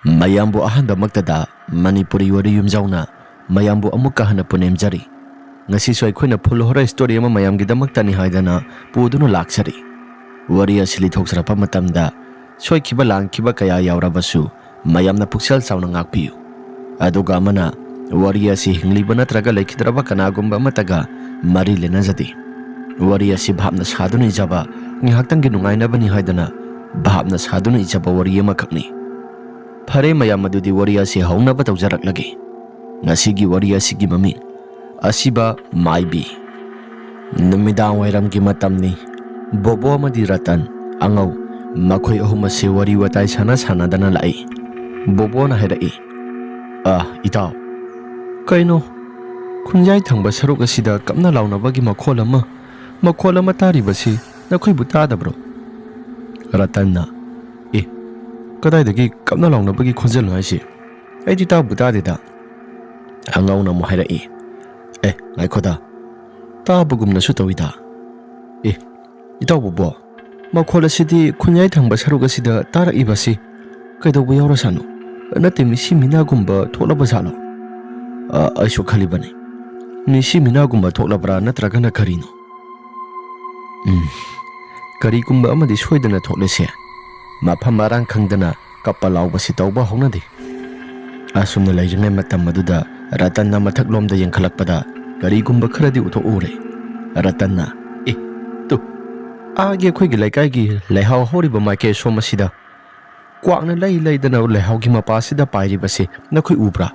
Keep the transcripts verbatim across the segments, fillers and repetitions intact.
ꯃꯌꯥꯝꯕꯨ ꯑꯍꯥꯟꯕꯃꯛꯇꯗ ꯃꯅꯤꯄꯨꯔꯤ ꯋꯥꯔꯤ ꯌꯨꯝꯖꯥꯎꯅ ꯃꯌꯥꯝꯕꯨ ꯑꯃꯨꯛꯀ ꯍꯟꯅ ꯄꯨꯅꯦꯝꯖꯔꯤ꯫ ꯉꯁꯤꯁꯨ ꯑꯩꯈꯣꯏꯅ ꯐꯨꯜ ꯍꯣꯔꯔ ꯁ꯭ꯇꯣꯔꯤ ꯑꯃ ꯃꯌꯥꯝꯒꯤꯗꯃꯛꯇꯅꯤ ꯍꯥꯏꯗꯅ ꯄꯨꯗꯨꯅ ꯂꯥꯛꯆꯔꯤ꯫ ꯋꯥꯔꯤ ꯑꯁꯤ ꯂꯤꯊꯣꯛꯆꯔꯛꯄ ꯃꯇꯝꯗ ꯁꯣꯏꯈꯤꯕ ꯂꯥꯟꯈꯤꯕ ꯀꯌꯥ ꯌꯥꯎꯔꯕꯁꯨ ꯃꯌꯥꯝꯅ ꯄꯨꯛꯆꯦꯜ ꯆꯥꯎꯅ ꯉꯥꯛꯄꯤꯌꯨ꯫ ꯑꯗꯨꯒ ꯑꯃꯅ, ꯋꯥꯔꯤ ꯑꯁꯤ ꯍꯤꯡꯂꯤꯕ ꯅꯠꯇ꯭ꯔꯒ ꯂꯩꯈꯤꯗ꯭ꯔꯕ ꯀꯅꯥꯒꯨꯝꯕ ꯑꯃꯠꯇꯒ ꯃꯔꯤ ꯂꯩꯅꯖꯗꯦ꯫ ꯋꯥꯔꯤ ꯑꯁꯤ ꯚꯥꯞꯅ ꯁꯥꯗꯨꯅ ꯏꯖꯕ, ꯉꯥꯏꯍꯥꯛꯇꯪꯒꯤ ꯅꯨꯡꯉꯥꯏꯅꯕꯅꯤ ꯍꯥꯏꯗꯅ ꯚꯥꯞꯅ ꯁꯥꯗꯨꯅ ꯏꯖꯕ ꯋꯥꯔꯤ ꯑꯃꯈꯛꯅꯤ꯫ ꯐꯔꯦ ꯃꯌꯥꯝ, ꯑꯗꯨꯗꯤ ꯋꯥꯔꯤ ꯑꯁꯤ ꯍꯧꯅꯕ ꯇꯧꯖꯔꯛꯂꯒꯦ꯫ ꯉꯁꯤꯒꯤ ꯋꯥꯔꯤ ꯑꯁꯤꯒꯤ ꯃꯃꯤꯡ, ꯑꯁꯤꯕ ꯃꯥꯏꯕꯤ꯫ ꯅꯨꯃꯤꯗꯥꯡ ꯋꯥꯏꯔꯝꯒꯤ ꯃꯇꯝꯅꯤ꯫ ꯕꯣꯕꯣ ꯑꯃꯗꯤ ꯔꯇꯟ, ꯑꯉꯧ, ꯃꯈꯣꯏ ꯑꯍꯨꯝ ꯑꯁꯤ ꯋꯥꯔꯤ ꯋꯥꯇꯥꯏ ꯁꯥꯟꯅ ꯁꯥꯟꯅꯗꯅ ꯂꯥꯛꯏ꯫ ꯕꯣꯕꯣꯅ ꯍꯥꯏꯔꯛꯏ, "ꯑ, ꯏꯇꯥꯎ, ꯀꯩꯅꯣ? ꯈꯨꯟꯌꯥꯏ ꯊꯪꯕ ꯁꯔꯨꯛ ꯑꯁꯤꯗ ꯀꯞꯅ ꯂꯥꯎꯅꯕꯒꯤ ꯃꯈꯣꯜ ꯑꯃ, ꯃꯈꯣꯜ ꯑꯃ ꯇꯥꯔꯤꯕꯁꯤ ꯅꯈꯣꯏꯕꯨ ꯇꯥꯗꯕ꯭ꯔꯣ?" ꯔꯇꯟꯅ, "ꯑꯦ, ꯀꯗꯥꯏꯗꯒꯤ ꯀꯞꯅ ꯂꯥꯎꯅꯕꯒꯤ ꯈꯣꯟꯖꯦꯜꯅꯣ ꯍꯥꯏꯁꯦ? ꯑꯩꯗꯤ ꯇꯥꯕꯨ ꯇꯥꯗꯦꯗ꯫" ꯑꯉꯧꯅ ꯑꯃꯨꯛ ꯍꯥꯏꯔꯛꯏ, "ꯑꯦ, ꯉꯥꯏꯈꯣꯗ, ꯇꯥꯕꯒꯨꯝꯅꯁꯨ ꯇꯧꯏꯗ꯫ ꯑꯦ, ꯏꯇꯥꯎ ꯕꯣꯕꯣ, ꯃꯈꯣꯜ ꯑꯁꯤꯗꯤ ꯈꯨꯟꯌꯥꯏ ꯊꯪꯕ ꯁꯔꯨꯛ ꯑꯁꯤꯗ ꯇꯥꯔꯛꯏꯕꯁꯤ ꯀꯩꯗꯧꯕ ꯌꯥꯎꯔꯁꯥꯠꯅꯣ? ꯅꯠꯇꯦ, ꯃꯤꯁꯤ ꯃꯤꯅꯥꯒꯨꯝꯕ ꯊꯣꯛꯂꯕ ꯖꯥꯠꯂꯣ? ꯑ, ꯑꯩꯁꯨ ꯈꯜꯂꯤꯕꯅꯤ, ꯃꯤꯁꯤ ꯃꯤꯅꯥꯒꯨꯝꯕ ꯊꯣꯛꯂꯕ꯭ꯔꯥ ꯅꯠꯇ꯭ꯔꯒꯅ ꯀꯔꯤꯅꯣ? ꯎꯝ, ꯀꯔꯤꯒꯨꯝꯕ ꯑꯃꯗꯤ ꯁꯣꯏꯗꯅ ꯊꯣꯛꯂꯦꯁꯦ꯫ ꯃꯐꯝ ꯃꯔꯥꯡ ꯈꯪꯗꯅ ꯀꯞꯄ ꯂꯥꯎꯕꯁꯤ ꯇꯧꯕ ꯍꯧꯅꯗꯦ꯫" ꯑꯁꯨꯝꯅ ꯂꯩꯔꯤꯉꯩ ꯃꯇꯝ ꯑꯗꯨꯗ ꯔꯇꯟꯅ ꯃꯊꯛꯂꯣꯝꯗ ꯌꯦꯡꯈꯠꯂꯛꯄꯗ ꯀꯔꯤꯒꯨꯝꯕ ꯈꯔꯗꯤ ꯎꯊꯣꯛꯎꯔꯦ꯫ ꯔꯇꯟꯅ, "ꯑꯦ, ꯇꯨ, ꯑꯥꯒꯤ ꯑꯩꯈꯣꯏꯒꯤ ꯂꯩꯀꯥꯏꯒꯤ ꯂꯩꯍꯥꯎ ꯍꯧꯔꯤꯕ ꯃꯥꯏꯀꯩ ꯁꯣꯝ ꯑꯁꯤꯗ ꯀ꯭ꯋꯥꯛꯅ ꯂꯩ ꯂꯩꯗꯅ ꯂꯩꯍꯥꯎꯒꯤ ꯃꯄꯥꯁꯤꯗ ꯄꯥꯏꯔꯤꯕꯁꯦ ꯅꯈꯣꯏ ꯎꯕ꯭ꯔꯥ?"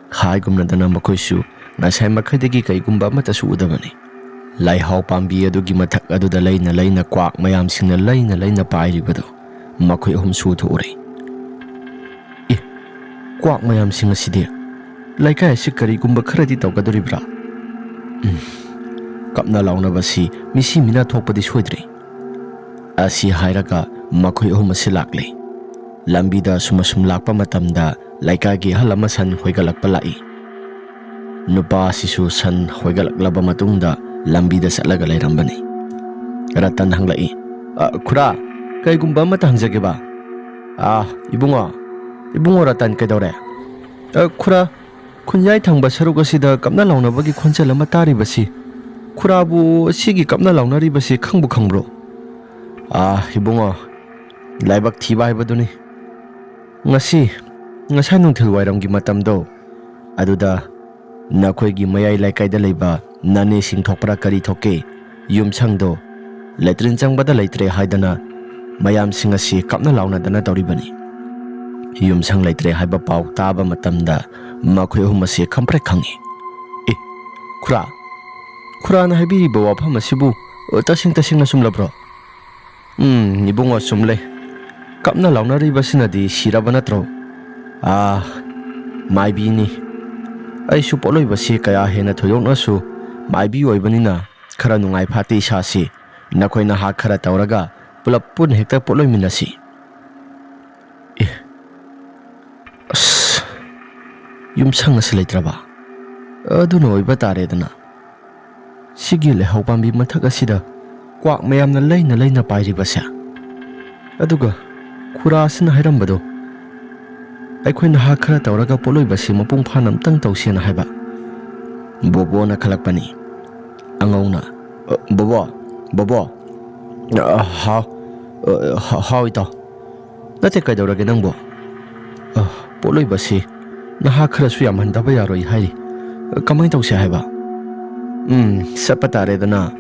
ꯍꯥꯏꯒꯨꯝꯅꯗꯅ ꯃꯈꯣꯏꯁꯨ ꯉꯁꯥꯏ ꯃꯈꯩꯗꯒꯤ ꯀꯩꯒꯨꯝꯕ ꯑꯃꯠꯇꯁꯨ ꯎꯗꯕꯅꯤ꯫ ꯂꯩꯍꯥꯎ ꯄꯥꯝꯕꯤ ꯑꯗꯨꯒꯤ ꯃꯊꯛ ꯑꯗꯨꯗ ꯂꯩꯅ ꯂꯩꯅ ꯀ꯭ꯋꯥꯛ ꯃꯌꯥꯝꯁꯤꯡꯅ ꯂꯩꯅ ꯂꯩꯅ ꯄꯥꯏꯔꯤꯕꯗꯨ ꯃꯈꯣꯏ ꯑꯍꯨꯝꯁꯨ ꯎꯊꯣꯛꯎꯔꯦ꯫ "ꯑꯦ, ꯀ꯭ꯋꯥꯛ ꯃꯌꯥꯝꯁꯤꯡ ꯑꯁꯤꯗꯤ ꯂꯩꯀꯥꯏ ꯑꯁꯤ ꯀꯔꯤꯒꯨꯝꯕ ꯈꯔꯗꯤ ꯇꯧꯒꯗꯧꯔꯤꯕ꯭ꯔꯥ? ꯎꯝ, ꯀꯞꯅ ꯂꯥꯎꯅꯕꯁꯤ ꯃꯤꯁꯤ ꯃꯤꯅꯥ ꯊꯣꯛꯄꯗꯤ ꯁꯣꯏꯗ꯭ꯔꯦ꯫" ꯑꯁꯤ ꯍꯥꯏꯔꯒ ꯃꯈꯣꯏ ꯑꯍꯨꯝ ꯑꯁꯤ ꯂꯥꯛꯂꯦ꯫ ꯂꯝꯕꯤꯗ ꯑꯁꯨꯝ ꯑꯁꯨꯝ ꯂꯥꯛꯄ ꯃꯇꯝꯗ ꯂꯩꯀꯥꯏꯒꯤ ꯑꯍꯜ ꯑꯃ ꯁꯟ ꯍꯣꯏꯒꯠꯂꯛꯄ ꯂꯥꯛꯏ꯫ ꯅꯨꯄꯥ ꯑꯁꯤꯁꯨ ꯁꯟ ꯍꯣꯏꯒꯠꯂꯛꯂꯕ ꯃꯇꯨꯡꯗ ꯂꯝꯕꯤꯗ ꯆꯠꯂꯒ ꯂꯩꯔꯝꯕꯅꯤ꯫ ꯔꯇꯟ ꯍꯪꯂꯛꯏ, "ꯑ, ꯈꯨꯔꯥ, ꯀꯩꯒꯨꯝꯕ ꯑꯃꯇ ꯍꯪꯖꯒꯦꯕ?" ꯑꯥ, ꯏꯕꯨꯡꯉꯣ, ꯏꯕꯨꯡꯉꯣ ꯔꯇꯟ ꯀꯩꯗꯧꯔꯦ? ꯑ, ꯈꯨꯔꯥ, ꯈꯨꯟꯌꯥꯏ ꯊꯪꯕ ꯁꯔꯨꯛ ꯑꯁꯤꯗ ꯀꯞꯅ ꯂꯥꯎꯅꯕꯒꯤ ꯈꯣꯟꯖꯦꯜ ꯑꯃ ꯇꯥꯔꯤꯕꯁꯤ꯫ ꯈꯨꯔꯥꯕꯨ ꯁꯤꯒꯤ ꯀꯞꯅ ꯂꯥꯎꯅꯔꯤꯕꯁꯤ ꯈꯪꯕꯨ ꯈꯪꯕ꯭ꯔꯣ? ꯑꯥ, ꯏꯕꯨꯡꯉꯣ, ꯂꯥꯏꯕꯛ ꯊꯤꯕ ꯍꯥꯏꯕꯗꯨꯅꯤ꯫ ꯉꯁꯤ, ꯉꯁꯥꯏ ꯅꯨꯡꯊꯤꯜ ꯋꯥꯏꯔꯝꯒꯤ ꯃꯇꯝꯗꯣ, ꯑꯗꯨꯗ ꯅꯈꯣꯏꯒꯤ ꯃꯌꯥꯏ ꯂꯩꯀꯥꯏꯗ ꯂꯩꯕ ꯅꯥꯅꯦꯁꯤꯡ ꯊꯣꯛꯄ꯭ꯔꯥ ꯀꯔꯤ ꯊꯣꯛꯀꯦ, ꯌꯨꯝꯁꯪꯗꯣ ꯂꯦꯇ꯭ꯔꯤꯟ ꯆꯪꯕꯗ ꯂꯩꯇ꯭ꯔꯦ ꯍꯥꯏꯗꯅ ꯃꯌꯥꯝꯁꯤꯡ ꯑꯁꯤ ꯀꯞꯅ ꯂꯥꯎꯅꯗꯅ ꯇꯧꯔꯤꯕꯅꯤ꯫ ꯌꯨꯝꯁꯪ ꯂꯩꯇ꯭ꯔꯦ ꯍꯥꯏꯕ ꯄꯥꯎ ꯇꯥꯕ ꯃꯇꯝꯗ ꯃꯈꯣꯏ ꯑꯍꯨꯝ ꯑꯁꯤ ꯈꯪꯄ꯭ꯔꯦꯛ ꯈꯪꯉꯤ꯫ ꯑꯦ, ꯈꯨꯔꯥ, ꯈꯨꯔꯥꯅ ꯍꯥꯏꯕꯤꯔꯤꯕ ꯋꯥꯐꯝ ꯑꯁꯤꯕꯨ, ꯑ, ꯇꯁꯦꯡ ꯇꯁꯦꯡꯅ ꯆꯨꯝꯂꯕ꯭ꯔꯣ? ꯎꯝ, ꯏꯕꯨꯡꯉꯣ, ꯆꯨꯝꯂꯦ꯫ ꯀꯞꯅ ꯂꯥꯎꯅꯔꯤꯕꯁꯤꯅꯗꯤ ꯁꯤꯔꯕ ꯅꯠꯇ꯭ꯔꯣ? ꯑꯥ, ꯃꯥꯏꯕꯤꯅꯤ꯫ ꯑꯩꯁꯨ ꯄꯣꯠꯂꯣꯏꯕꯁꯤ ꯀꯌꯥ ꯍꯦꯟꯅ ꯊꯣꯏꯗꯣꯛꯅꯁꯨ ꯃꯥꯏꯕꯤ ꯑꯣꯏꯕꯅꯤꯅ ꯈꯔ ꯅꯨꯡꯉꯥꯏ ꯐꯥꯠꯇꯦ ꯏꯁꯥꯁꯤ꯫ ꯅꯈꯣꯏ ꯅꯍꯥ ꯈꯔ ꯇꯧꯔꯒ ꯄꯨꯂꯞ ꯄꯨꯟꯅ ꯍꯦꯛꯇ ꯄꯣꯠꯂꯣꯏꯃꯤꯟꯅꯁꯤ꯫ ꯑꯦ, ꯑꯁ, ꯌꯨꯝꯁꯪ ꯑꯁꯤ ꯂꯩꯇ꯭ꯔꯕ? ꯑꯗꯨꯅ ꯑꯣꯏꯕ ꯇꯥꯔꯦꯗꯅ꯫ ꯁꯤꯒꯤ ꯂꯩꯍꯥꯎ ꯄꯥꯝꯕꯤ ꯃꯊꯛ ꯑꯁꯤꯗ ꯀ꯭ꯋꯥꯛ ꯃꯌꯥꯝꯅ ꯂꯩꯅ ꯂꯩꯅ ꯄꯥꯏꯔꯤꯕꯁꯦ꯫ ꯑꯗꯨꯒ ꯈꯨꯔꯥꯁꯤꯅ ꯍꯥꯏꯔꯝꯕꯗꯣ, ꯑꯩꯈꯣꯏ ꯅꯍꯥ ꯈꯔ ꯇꯧꯔꯒ ꯄꯣꯠꯂꯣꯏꯕꯁꯤ ꯃꯄꯨꯡ ꯐꯥꯅ ꯑꯝꯇꯪ ꯇꯧꯁꯦꯅ ꯍꯥꯏꯕ꯫ ꯕꯣꯕꯣꯅ ꯈꯜꯂꯛꯄꯅꯤ꯫ ꯑꯉꯧꯅ, "ꯑ, ꯕꯣꯕꯣ, ꯕꯣꯕꯣ!" "ꯑ, ꯍꯥꯎ꯫ ꯑ, ꯍꯥ-, ꯍꯥꯎ, ꯏꯇꯥꯎ꯫" "ꯅꯠꯇꯦ, ꯀꯩꯗꯧꯔꯒꯦ ꯅꯪꯕꯣ?" "ꯑ, ꯄꯣꯠꯂꯣꯏꯕꯁꯤ ꯅꯍꯥ ꯈꯔꯁꯨ ꯌꯥꯝꯍꯟꯗꯕ ꯌꯥꯔꯣꯏ ꯍꯥꯏꯔꯤ꯫ ꯀꯃꯥꯏꯅ ꯇꯧꯁꯦ ꯍꯥꯏꯕ?" "ꯎꯝ, ꯆꯠꯄ ꯇꯥꯔꯦꯗꯅ꯫"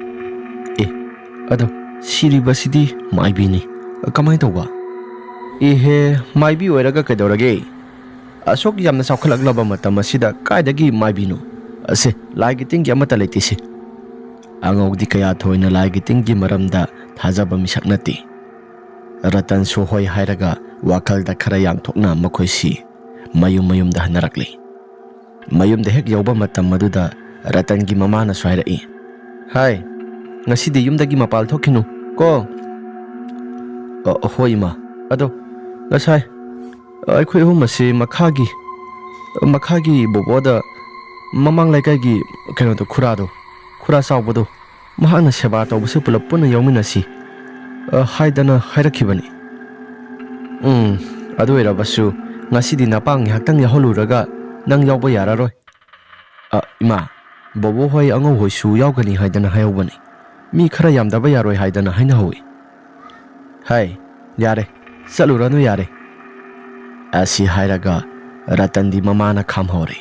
"ꯑꯦ, ꯑꯗꯣ ꯁꯤꯔꯤꯕꯁꯤꯗꯤ ꯃꯥꯏꯕꯤꯅꯤ꯫ ꯀꯃꯥꯏꯅ ꯇꯧꯕ?" "ꯏꯍꯦ, ꯃꯥꯏꯕꯤ ꯑꯣꯏꯔꯒ ꯀꯩꯗꯧꯔꯒꯦ? ꯑꯁꯨꯛ ꯌꯥꯝꯅ ꯆꯥꯎꯈꯠꯂꯛꯂꯕ ꯃꯇꯝ ꯑꯁꯤꯗ ꯀꯥꯏꯗꯒꯤ ꯃꯥꯏꯕꯤꯅꯣ? ꯑꯁꯦ, ꯂꯥꯏꯒꯤ ꯇꯤꯟꯒꯤ ꯑꯃꯠꯇ ꯂꯩꯇꯦꯁꯦ꯫" ꯑꯉꯧꯗꯤ ꯀꯌꯥ ꯊꯣꯏꯅ ꯂꯥꯏꯒꯤ ꯇꯤꯟꯒꯤ ꯃꯔꯝꯗ ꯊꯥꯖꯕ ꯃꯤꯁꯛ ꯅꯠꯇꯦ꯫ ꯔꯇꯟꯁꯨ ꯍꯣꯏ ꯍꯥꯏꯔꯒ ꯋꯥꯈꯜꯗ ꯈꯔ ꯌꯥꯝꯊꯣꯛꯅ ꯃꯈꯣꯏꯁꯤ ꯃꯌꯨꯝ ꯃꯌꯨꯝꯗ ꯍꯟꯅꯔꯛꯂꯤ꯫ ꯃꯌꯨꯝꯗ ꯍꯦꯛ ꯌꯧꯕ ꯃꯇꯝ ꯑꯗꯨꯗ ꯔꯇꯟꯒꯤ ꯃꯃꯥꯅꯁꯨ ꯍꯥꯏꯔꯛꯏ, "ꯍꯥꯏ, ꯉꯁꯤꯗꯤ ꯌꯨꯝꯗꯒꯤ ꯃꯄꯥꯜ ꯊꯣꯛꯈꯤꯅꯨ ꯀꯣ꯫" "ꯑ, ꯍꯣꯏ ꯏꯃꯥ꯫ ꯑꯗꯣ ꯉꯁꯥꯏ ꯑꯩꯈꯣꯏ ꯑꯍꯨꯝ ꯑꯁꯤ ꯃꯈꯥꯒꯤ, ꯃꯈꯥꯒꯤ ꯕꯣꯕꯣꯗ, ꯃꯃꯥꯡ ꯂꯩꯀꯥꯏꯒꯤ ꯀꯩꯅꯣꯗꯣ, ꯈꯨꯔꯥꯗꯣ, ꯈꯨꯔꯥ ꯆꯥꯎꯕꯗꯣ, ꯃꯍꯥꯛꯅ ꯁꯦꯕꯥ ꯇꯧꯕꯁꯦ ꯄꯨꯂꯞ ꯄꯨꯟꯅ ꯌꯥꯎꯃꯤꯟꯅꯁꯤ, ꯑ, ꯍꯥꯏꯗꯅ ꯍꯥꯏꯔꯛꯈꯤꯕꯅꯤ꯫" "ꯎꯝ, ꯑꯗꯨ ꯑꯣꯏꯔꯕꯁꯨ ꯉꯁꯤꯗꯤ ꯅꯄꯥ ꯉꯥꯏꯍꯥꯛꯇꯪ ꯌꯥꯎꯍꯜꯂꯨꯔꯒ ꯅꯪ ꯌꯥꯎꯕ ꯌꯥꯔꯔꯣꯏ꯫ ꯑ, ꯏꯃꯥ, ꯕꯣꯕꯣ ꯍꯣꯏ ꯑꯉꯧ ꯍꯣꯏꯁꯨ ꯌꯥꯎꯒꯅꯤ ꯍꯥꯏꯗꯅ ꯍꯥꯏꯍꯧꯕꯅꯤ꯫ ꯃꯤ ꯈꯔ ꯌꯥꯝꯗꯕ ꯌꯥꯔꯣꯏ ꯍꯥꯏꯗꯅ ꯍꯥꯏꯅꯍꯧꯏ꯫" "ꯍꯥꯏ, ꯌꯥꯔꯦ, ꯆꯠꯂꯨꯔꯅꯨ ꯌꯥꯔꯦ꯫" ꯑꯁꯤ ꯍꯥꯏꯔꯒ ꯔꯇꯟꯗꯤ ꯃꯃꯥꯅ ꯈꯥꯝꯍꯧꯔꯦ꯫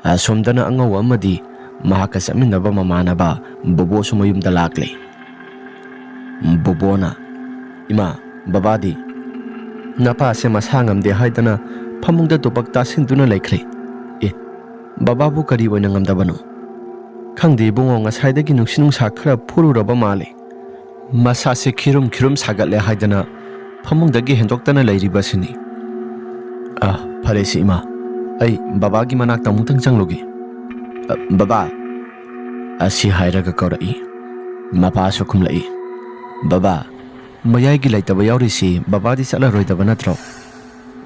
ꯑꯁꯣꯝꯗꯅ ꯑꯉꯧ ꯑꯃꯗꯤ ꯃꯍꯥꯛꯀ ꯆꯠꯃꯤꯟꯅꯕ ꯃꯃꯥꯟꯅꯕ ꯕꯣꯕꯣꯁꯨ ꯃꯌꯨꯝꯗ ꯂꯥꯛꯂꯦ꯫ ꯕꯣꯕꯣꯅ, "ꯏꯃꯥ, ꯕꯕꯥꯗꯤ?" "ꯅꯄꯥꯁꯦ ꯃꯁꯥ ꯉꯝꯗꯦ ꯍꯥꯏꯗꯅ ꯐꯃꯨꯡꯗ ꯇꯨꯄꯛ ꯇꯥꯁꯤꯟꯗꯨꯅ ꯂꯩꯈ꯭ꯔꯦ꯫" "ꯑꯦ, ꯕꯕꯥꯕꯨ ꯀꯔꯤ ꯑꯣꯏꯅ ꯉꯝꯗꯕꯅꯣ?" "ꯈꯪꯗꯦ ꯏꯕꯨꯡꯉꯣ, ꯉꯁꯥꯏꯗꯒꯤ ꯅꯨꯡꯁꯤꯠ ꯅꯨꯡꯁꯥ ꯈꯔ ꯐꯨꯔꯨꯔꯕ ꯃꯥꯜꯂꯦ꯫ ꯃꯁꯥꯁꯦ ꯈꯤꯔꯨꯝ ꯈꯤꯔꯨꯝ ꯁꯥꯒꯠꯂꯦ ꯍꯥꯏꯗꯅ ꯐꯃꯨꯡꯗꯒꯤ ꯍꯦꯟꯗꯣꯛꯇꯅ ꯂꯩꯔꯤꯕꯁꯤꯅꯤ꯫" "ꯑ, ꯐꯔꯦꯁꯦ ꯏꯃꯥ, ꯑꯩ ꯕꯕꯥꯒꯤ ꯃꯅꯥꯛꯇ ꯑꯃꯨꯛꯇꯪ ꯆꯪꯂꯨꯒꯦ꯫" "ꯑ, ꯕꯕꯥ!" ꯑꯁꯤ ꯍꯥꯏꯔꯒ ꯀꯧꯔꯛꯏ꯫ ꯃꯄꯥꯁꯨ ꯈꯨꯝꯂꯛꯏ꯫ "ꯕꯕꯥ, ꯃꯌꯥꯏꯒꯤ ꯂꯩꯇꯕ ꯌꯥꯎꯔꯤꯁꯤ ꯕꯕꯥꯗꯤ ꯆꯠꯂꯔꯣꯏꯗꯕ ꯅꯠꯇ꯭ꯔꯣ?"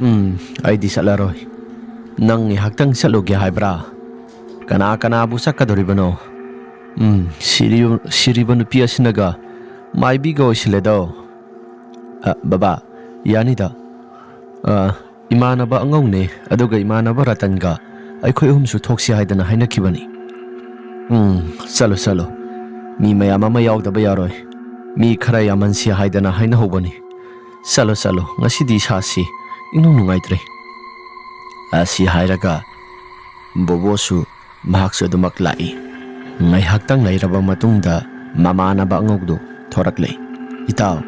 "ꯎꯝ, ꯑꯩꯗꯤ ꯆꯠꯂꯔꯣꯏ꯫ ꯅꯪ ꯉꯥꯏꯍꯥꯛꯇꯪ ꯆꯠꯂꯨꯒꯦ ꯍꯥꯏꯕ꯭ꯔꯥ? ꯀꯅꯥ ꯀꯅꯥꯕꯨ ꯆꯠꯀꯗꯧꯔꯤꯕꯅꯣ? ꯎꯝ, ꯁꯤꯔꯤꯕ, ꯁꯤꯔꯤꯕ ꯅꯨꯄꯤ ꯑꯁꯤꯅꯒ ꯃꯥꯏꯕꯤꯒ ꯑꯣꯏꯁꯤꯜꯂꯦꯗꯣ꯫" "ꯑ, ꯕꯕꯥ, ꯌꯥꯅꯤꯗ꯫ ꯑ, ꯏꯃꯥꯟꯅꯕ ꯑꯉꯧꯅꯦ, ꯑꯗꯨꯒ ꯏꯃꯥꯟꯅꯕ ꯔꯇꯟꯒ ꯑꯩꯈꯣꯏ ꯑꯍꯨꯝꯁꯨ ꯊꯣꯛꯁꯤ ꯍꯥꯏꯗꯅ ꯍꯥꯏꯅꯈꯤꯕꯅꯤ꯫" "ꯎꯝ, ꯆꯠꯂꯣ, ꯆꯠꯂꯣ꯫ ꯃꯤ ꯃꯌꯥꯝ ꯑꯃ ꯌꯥꯎꯗꯕ ꯌꯥꯔꯣꯏ꯫ ꯃꯤ ꯈꯔ ꯌꯥꯝꯍꯟꯁꯤ ꯍꯥꯏꯗꯅ ꯍꯥꯏꯅꯍꯧꯕꯅꯤ꯫ ꯆꯠꯂꯣ, ꯆꯠꯂꯣ, ꯉꯁꯤꯗꯤ ꯏꯁꯥꯁꯤ ꯏꯅꯨꯡ ꯅꯨꯡꯉꯥꯏꯇ꯭ꯔꯦ꯫" ꯑꯁꯤ ꯍꯥꯏꯔꯒ ꯕꯣꯕꯣꯁꯨ ꯃꯍꯥꯛꯁꯨ ꯑꯗꯨꯃꯛ ꯂꯥꯛꯏ꯫ ꯉꯥꯏꯍꯥꯛꯇꯪ ꯂꯩꯔꯕ ꯃꯇꯨꯡꯗ ꯃꯃꯥꯟꯅꯕ ꯑꯉꯧꯗꯨ ꯊꯣꯔꯛꯂꯦ꯫ "ꯏꯇꯥꯎ,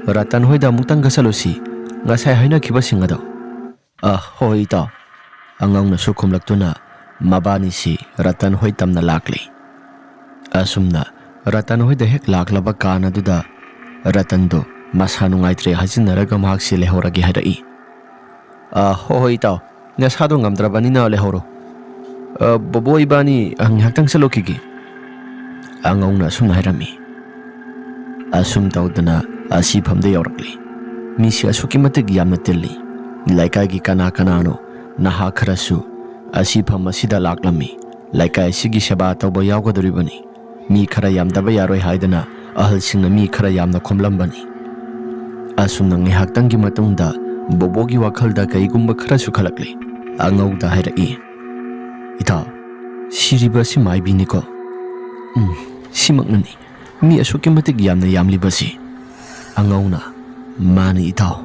ꯔꯇꯟ ꯍꯣꯏꯗ ꯑꯃꯨꯛꯇꯪꯒ ꯆꯠꯂꯨꯁꯤ, ꯉꯁꯥꯏ ꯍꯥꯏꯅꯈꯤꯕꯁꯤꯡ ꯑꯗꯣ꯫" "ꯑ, ꯍꯣꯏ ꯏꯇꯥꯎ꯫" ꯑꯉꯧꯅꯁꯨ ꯈꯨꯝꯂꯛꯇꯨꯅ ꯃꯕꯥꯅꯤꯁꯤ ꯔꯇꯟ ꯍꯣꯏ ꯇꯝꯅ ꯂꯥꯛꯂꯦ꯫ ꯑꯁꯨꯝꯅ ꯔꯇꯟ ꯍꯣꯏꯗ ꯍꯦꯛ ꯂꯥꯛꯂꯕ ꯀꯥꯟ ꯑꯗꯨꯗ ꯔꯇꯟꯗꯨ ꯃꯁꯥ ꯅꯨꯡꯉꯥꯏꯇ꯭ꯔꯦ ꯍꯥꯏꯖꯤꯟꯅꯔꯒ ꯃꯍꯥꯛꯁꯤ ꯂꯩꯍꯧꯔꯒꯦ ꯍꯥꯏꯔꯛꯏ꯫ "ꯑ, ꯍꯣ ꯍꯣꯏ ꯏꯇꯥꯎ, ꯅꯁꯥꯗꯣ ꯉꯝꯗ꯭ꯔꯕꯅꯤꯅ ꯂꯩꯍꯧꯔꯣ꯫ ꯑ, ꯕꯣꯕꯣ ꯏꯕꯥꯅꯤ ꯉꯥꯏꯍꯥꯛꯇꯪ ꯆꯠꯂꯨꯈꯤꯒꯦ꯫" ꯑꯉꯧꯅ ꯑꯁꯨꯝꯅ ꯍꯥꯏꯔꯝꯃꯤ꯫ ꯑꯁꯨꯝ ꯇꯧꯗꯅ ꯑꯁꯤꯐꯝꯗ ꯌꯧꯔꯛꯂꯤ꯫ ꯃꯤꯁꯤ ꯑꯁꯨꯛꯀꯤ ꯃꯇꯤꯛ ꯌꯥꯝꯅ ꯇꯤꯜꯂꯤ꯫ ꯂꯩꯀꯥꯏꯒꯤ ꯀꯅꯥ ꯀꯅꯥꯅꯣ ꯅꯍꯥ ꯈꯔꯁꯨ ꯑꯁꯤꯐꯝ ꯑꯁꯤꯗ ꯂꯥꯛꯂꯝꯃꯤ꯫ ꯂꯩꯀꯥꯏ ꯑꯁꯤꯒꯤ ꯁꯦꯕꯥ ꯇꯧꯕ ꯌꯥꯎꯒꯗꯧꯔꯤꯕꯅꯤ꯫ ꯃꯤ ꯈꯔ ꯌꯥꯝꯗꯕ ꯌꯥꯔꯣꯏ ꯍꯥꯏꯗꯅ ꯑꯍꯜꯁꯤꯡꯅ ꯃꯤ ꯈꯔ ꯌꯥꯝꯅ ꯈꯣꯝꯂꯝꯕꯅꯤ꯫ ꯑꯁꯨꯝꯅ ꯉꯥꯏꯍꯥꯛꯇꯪꯒꯤ ꯃꯇꯨꯡꯗ ꯕꯣꯕꯣꯒꯤ ꯋꯥꯈꯜꯗ ꯀꯩꯒꯨꯝꯕ ꯈꯔꯁꯨ ꯈꯜꯂꯛꯂꯤ꯫ ꯑꯉꯧꯗ ꯍꯥꯏꯔꯛꯏ, "ꯏꯇꯥꯎ, ꯁꯤꯔꯤꯕ ꯑꯁꯤ ꯃꯥꯏꯕꯤꯅꯤꯀꯣ?" "ꯎꯝ, ꯁꯤꯃꯛꯅꯅꯤ꯫ ꯃꯤ ꯑꯁꯨꯛꯀꯤ ꯃꯇꯤꯛ ꯌꯥꯝꯅ ꯌꯥꯝꯂꯤꯕꯁꯤ?" ꯑꯉꯧꯅ, "ꯃꯥꯅꯤ ꯏꯇꯥꯎ꯫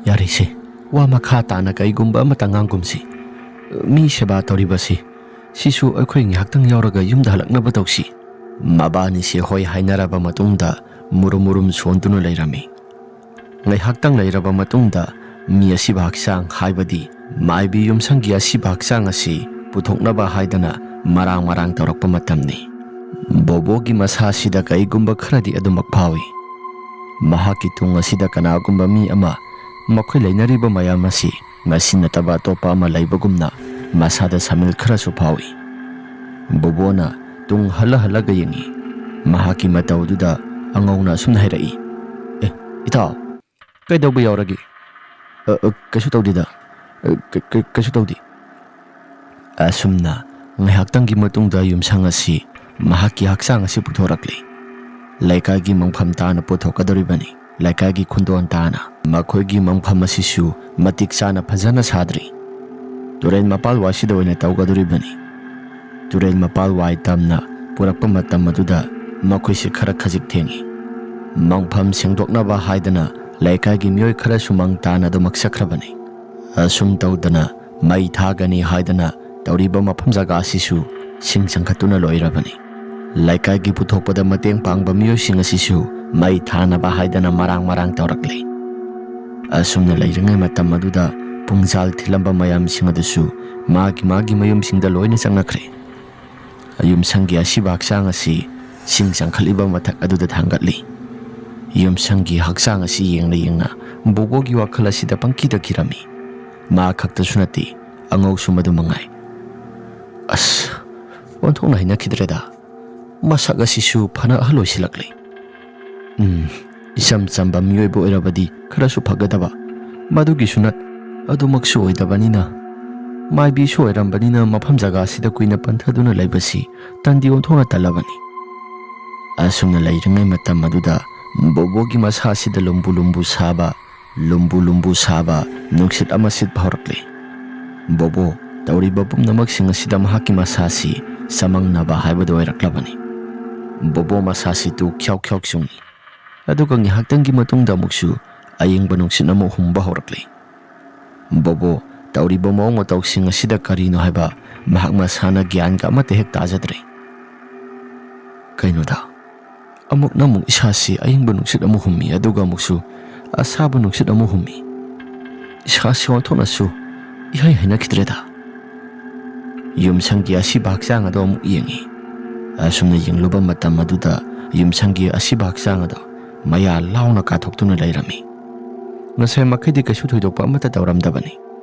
ꯌꯥꯔꯦꯁꯦ, ꯋꯥ ꯃꯈꯥ ꯇꯥꯅ ꯀꯩꯒꯨꯝꯕ ꯑꯃꯇ ꯉꯥꯡꯒꯨꯝꯁꯤ꯫ ꯃꯤ ꯁꯦꯕꯥ ꯇꯧꯔꯤꯕꯁꯤ, ꯁꯤꯁꯨ ꯑꯩꯈꯣꯏ ꯉꯥꯏꯍꯥꯛꯇꯪ ꯌꯥꯎꯔꯒ ꯌꯨꯝꯗ ꯍꯜꯂꯛꯅꯕ ꯇꯧꯁꯤ꯫" ꯃꯕꯥꯅꯤꯁꯦ ꯍꯣꯏ ꯍꯥꯏꯅꯔꯕ ꯃꯇꯨꯡꯗ ꯃꯨꯔꯨꯝ ꯃꯨꯔꯨꯝ ꯁꯣꯟꯗꯨꯅ ꯂꯩꯔꯝꯃꯤ꯫ ꯉꯥꯏꯍꯥꯛꯇꯪ ꯂꯩꯔꯕ ꯃꯇꯨꯡꯗ ꯃꯤ ꯑꯁꯤꯕ ꯍꯛꯆꯥꯡ, ꯍꯥꯏꯕꯗꯤ ꯃꯥꯏꯕꯤ ꯌꯨꯝꯁꯪꯒꯤ ꯑꯁꯤꯕ ꯍꯛꯆꯥꯡ ꯑꯁꯤ ꯄꯨꯊꯣꯛꯅꯕ ꯍꯥꯏꯗꯅ ꯃꯔꯥꯡ ꯃꯔꯥꯡ ꯇꯧꯔꯛꯄ ꯃꯇꯝꯅꯤ꯫ ꯕꯣꯕꯣꯒꯤ ꯃꯁꯥꯁꯤꯗ ꯀꯩꯒꯨꯝꯕ ꯈꯔꯗꯤ ꯑꯗꯨꯃꯛ ꯐꯥꯎꯏ꯫ ꯃꯍꯥꯛꯀꯤ ꯇꯨꯡ ꯑꯁꯤꯗ ꯀꯅꯥꯒꯨꯝꯕ ꯃꯤ ꯑꯃ, ꯃꯈꯣꯏ ꯂꯩꯅꯔꯤꯕ ꯃꯌꯥꯝ ꯑꯁꯤ ꯃꯁꯤ ꯅꯠꯇꯕ ꯑꯇꯣꯞꯄ ꯑꯃ ꯂꯩꯕꯒꯨꯝꯅ ꯃꯁꯥꯗ ꯁꯥꯃꯤꯜ ꯈꯔꯁꯨ ꯐꯥꯎꯏ꯫ ꯕꯣꯕꯣꯅ ꯇꯨꯡ ꯍꯜꯂ ꯍꯜꯂꯒ ꯌꯦꯡꯏ꯫ ꯃꯍꯥꯛꯀꯤ ꯃꯇꯧꯗꯨꯗ ꯑꯉꯧꯅ ꯑꯁꯨꯝꯅ ꯍꯥꯏꯔꯛꯏ, "ꯑꯦ, ꯏꯇꯥꯎ, ꯀꯩꯗꯧꯕ ꯌꯥꯎꯔꯒꯦ?" "ꯑ, ꯑ, ꯀꯩꯁꯨ ꯇꯧꯗꯦꯗ꯫ ꯑ, ꯀ-, ꯀ-, ꯀꯩꯁꯨ ꯇꯧꯗꯦ꯫" ꯑꯁꯨꯝꯅ ꯉꯥꯏꯍꯥꯛꯇꯪꯒꯤ ꯃꯇꯨꯡꯗ ꯌꯨꯝꯁꯪ ꯑꯁꯤ ꯃꯍꯥꯛꯀꯤ ꯍꯛꯆꯥꯡ ꯑꯁꯤ ꯄꯨꯊꯣꯔꯛꯂꯤ꯫ ꯂꯩꯀꯥꯏꯒꯤ ꯃꯪꯐꯝ ꯇꯥꯅ ꯄꯨꯊꯣꯛꯀꯗꯧꯔꯤꯕꯅꯤ꯫ ꯂꯩꯀꯥꯏꯒꯤ ꯈꯨꯟꯗꯣꯟ ꯇꯥꯅ꯫ ꯃꯈꯣꯏꯒꯤ ꯃꯪꯐꯝ ꯑꯁꯤꯁꯨ ꯃꯇꯤꯛ ꯆꯥꯅ ꯐꯖꯅ ꯁꯥꯗ꯭ꯔꯤ꯫ ꯇꯨꯔꯦꯜ ꯃꯄꯥꯜ ꯋꯥꯏꯁꯤꯗ ꯑꯣꯏꯅ ꯇꯧꯒꯗꯧꯔꯤꯕꯅꯤ꯫ ꯇꯨꯔꯦꯜ ꯃꯄꯥꯜ ꯋꯥꯏ ꯇꯝꯅ ꯄꯨꯔꯛꯄ ꯃꯇꯝ ꯑꯗꯨꯗ ꯃꯈꯣꯏꯁꯤ ꯈꯔ ꯈꯖꯤꯛ ꯊꯦꯡꯏ꯫ ꯃꯪꯐꯝ ꯁꯦꯡꯗꯣꯛꯅꯕ ꯍꯥꯏꯗꯅ ꯂꯩꯀꯥꯏꯒꯤ ꯃꯤꯑꯣꯏ ꯈꯔꯁꯨ ꯃꯪ ꯇꯥꯅ ꯑꯗꯨꯃꯛ ꯆꯠꯈ꯭ꯔꯕꯅꯤ꯫ ꯑꯁꯨꯝ ꯇꯧꯗꯅ ꯃꯩ ꯊꯥꯒꯅꯤ ꯍꯥꯏꯗꯅ ꯇꯧꯔꯤꯕ ꯃꯐꯝ ꯖꯒꯥ ꯑꯁꯤꯁꯨ ꯁꯤꯡ ꯆꯪꯈꯠꯇꯨꯅ ꯂꯣꯏꯔꯕꯅꯤ꯫ ꯂꯩꯀꯥꯏꯒꯤ ꯄꯨꯊꯣꯛꯄꯗ ꯃꯇꯦꯡ ꯄꯥꯡꯕ ꯃꯤꯑꯣꯏꯁꯤꯡ ꯑꯁꯤꯁꯨ ꯃꯩ ꯊꯥꯅꯕ ꯍꯥꯏꯗꯅ ꯃꯔꯥꯡ ꯃꯔꯥꯡ ꯇꯧꯔꯛꯂꯤ꯫ ꯑꯁꯨꯝꯅ ꯂꯩꯔꯤꯉꯩ ꯃꯇꯝ ꯑꯗꯨꯗ ꯄꯨꯡꯖꯥꯜ ꯊꯤꯜꯂꯝꯕ ꯃꯌꯥꯝꯁꯤꯡ ꯑꯗꯨꯁꯨ ꯃꯥꯒꯤ ꯃꯥꯒꯤ ꯃꯌꯨꯝꯁꯤꯡꯗ ꯂꯣꯏꯅ ꯆꯪꯅꯈ꯭ꯔꯦ꯫ ꯌꯨꯝꯁꯪꯒꯤ ꯑꯁꯤꯕ ꯍꯛꯆꯥꯡ ꯑꯁꯤ ꯁꯤꯡ ꯆꯪꯈꯠꯂꯤꯕ ꯃꯊꯛ ꯑꯗꯨꯗ ꯊꯥꯡꯒꯠꯂꯤ꯫ ꯌꯨꯝꯁꯪꯒꯤ ꯍꯛꯆꯥꯡ ꯑꯁꯤ ꯌꯦꯡꯅ ꯌꯦꯡꯅ ꯕꯣꯕꯣꯒꯤ ꯋꯥꯈꯜ ꯑꯁꯤꯗ ꯄꯪꯀꯤꯗ ꯀꯤꯔꯝꯃꯤ꯫ ꯃꯥ ꯈꯛꯇꯁꯨ ꯅꯠꯇꯦ, ꯑꯉꯧꯁꯨ ꯃꯗꯨ ꯃꯉꯥꯏ꯫ "ꯑꯁ, ꯑꯣꯟꯊꯣꯛꯅ ꯍꯩꯅꯈꯤꯗ꯭ꯔꯦꯗ꯫ ꯃꯁꯛ ꯑꯁꯤꯁꯨ ꯐꯅ ꯑꯍꯜ ꯑꯣꯏꯁꯤꯜꯂꯛꯂꯤ꯫ ꯎꯝ, ꯏꯆꯝ ꯆꯝꯕ ꯃꯤꯑꯣꯏꯕ ꯑꯣꯏꯔꯕꯗꯤ ꯈꯔꯁꯨ ꯐꯒꯗꯕ꯫ ꯃꯗꯨꯒꯤꯁꯨ ꯅꯠ-, ꯑꯗꯨꯃꯛꯁꯨ ꯑꯣꯏꯗꯕꯅꯤꯅ, ꯃꯥꯏꯕꯤꯁꯨ ꯑꯣꯏꯔꯝꯕꯅꯤꯅ ꯃꯐꯝ ꯖꯒꯥꯁꯤꯗ ꯀꯨꯏꯅ ꯄꯟꯊꯗꯨꯅ ꯂꯩꯕꯁꯤ ꯇꯟꯗꯤ ꯑꯣꯟꯊꯣꯛꯅ ꯇꯜꯂꯕꯅꯤ꯫" ꯑꯁꯨꯝꯅ ꯂꯩꯔꯤꯉꯩ ꯃꯇꯝ ꯑꯗꯨꯗ ꯕꯣꯕꯣꯒꯤ ꯃꯁꯥꯁꯤꯗ ꯂꯨꯝꯕꯨ ꯂꯨꯝꯕꯨ ꯁꯥꯕ, ꯂꯨꯝꯕꯨ ꯂꯨꯝꯕꯨ ꯁꯥꯕ ꯅꯨꯡꯁꯤꯠ ꯑꯃ ꯁꯤꯠꯄ ꯍꯧꯔꯛꯂꯦ꯫ ꯕꯣꯕꯣ, ꯇꯧꯔꯤꯕ ꯄꯨꯝꯅꯃꯛꯁꯤꯡ ꯑꯁꯤꯗ ꯃꯍꯥꯛꯀꯤ ꯃꯁꯥꯁꯤ ꯆꯃꯪꯅꯕ ꯍꯥꯏꯕꯗꯨ ꯑꯣꯏꯔꯛꯂꯕꯅꯤ꯫ ꯕꯣꯕꯣ ꯃꯁꯥꯁꯤ ꯇꯨ ꯈ꯭ꯌꯥꯎ ꯈ꯭ꯌꯥꯎ ꯆꯨꯡꯏ꯫ ꯑꯗꯨꯒ ꯉꯥꯏꯍꯥꯛꯇꯪꯒꯤ ꯃꯇꯨꯡꯗ ꯑꯃꯨꯛꯁꯨ ꯑꯌꯤꯡꯕ ꯅꯨꯡꯁꯤꯠ ꯑꯃ ꯍꯨꯝꯕ ꯍꯧꯔꯛꯂꯦ꯫ ꯕꯣꯕꯣ, ꯇꯧꯔꯤꯕ ꯃꯑꯣꯡ ꯃꯇꯧꯁꯤꯡ ꯑꯁꯤꯗ ꯀꯔꯤꯅꯣ ꯍꯥꯏꯕ ꯃꯍꯥꯛ ꯃꯁꯥꯅ ꯒ꯭ꯌꯥꯟꯒ ꯑꯃꯠꯇ ꯍꯦꯛ ꯇꯥꯖꯗ꯭ꯔꯦ꯫ ꯀꯩꯅꯣꯗ, ꯑꯃꯨꯛꯅ ꯑꯃꯨꯛ ꯏꯁꯥꯁꯤ ꯑꯏꯪꯕ ꯅꯨꯡꯁꯤꯠ ꯑꯃ ꯍꯨꯝꯃꯤ, ꯑꯗꯨꯒ ꯑꯃꯨꯛꯁꯨ ꯑꯁꯥꯕ ꯅꯨꯡꯁꯤꯠ ꯑꯃ ꯍꯨꯝꯃꯤ꯫ ꯏꯁꯥꯁꯤ ꯑꯣꯟꯊꯣꯛꯅꯁꯨ ꯏꯍꯩ ꯍꯩꯅꯈꯤꯗ꯭ꯔꯦꯗ꯫ ꯌꯨꯝꯁꯪꯒꯤ ꯑꯁꯤꯕ ꯍꯛꯆꯥꯡ ꯑꯗꯨ ꯑꯃꯨꯛ ꯌꯦꯡꯉꯤ꯫ ꯑꯁꯨꯝꯅ ꯌꯦꯡꯂꯨꯕ ꯃꯇꯝ ꯑꯗꯨꯗ ꯌꯨꯝꯁꯪꯒꯤ ꯑꯁꯤꯕ ꯍꯛꯆꯥꯡ ꯑꯗꯨ ꯃꯌꯥ ꯂꯥꯎꯅ ꯀꯥꯊꯣꯛꯇꯨꯅ ꯂꯩꯔꯝꯃꯤ꯫ ꯉꯁꯥꯏ ꯃꯈꯩꯗꯤ ꯀꯩꯁꯨ ꯊꯣꯏꯗꯣꯛꯄ ꯑꯃꯠꯇ ꯇꯧꯔꯝꯗꯕꯅꯤ꯫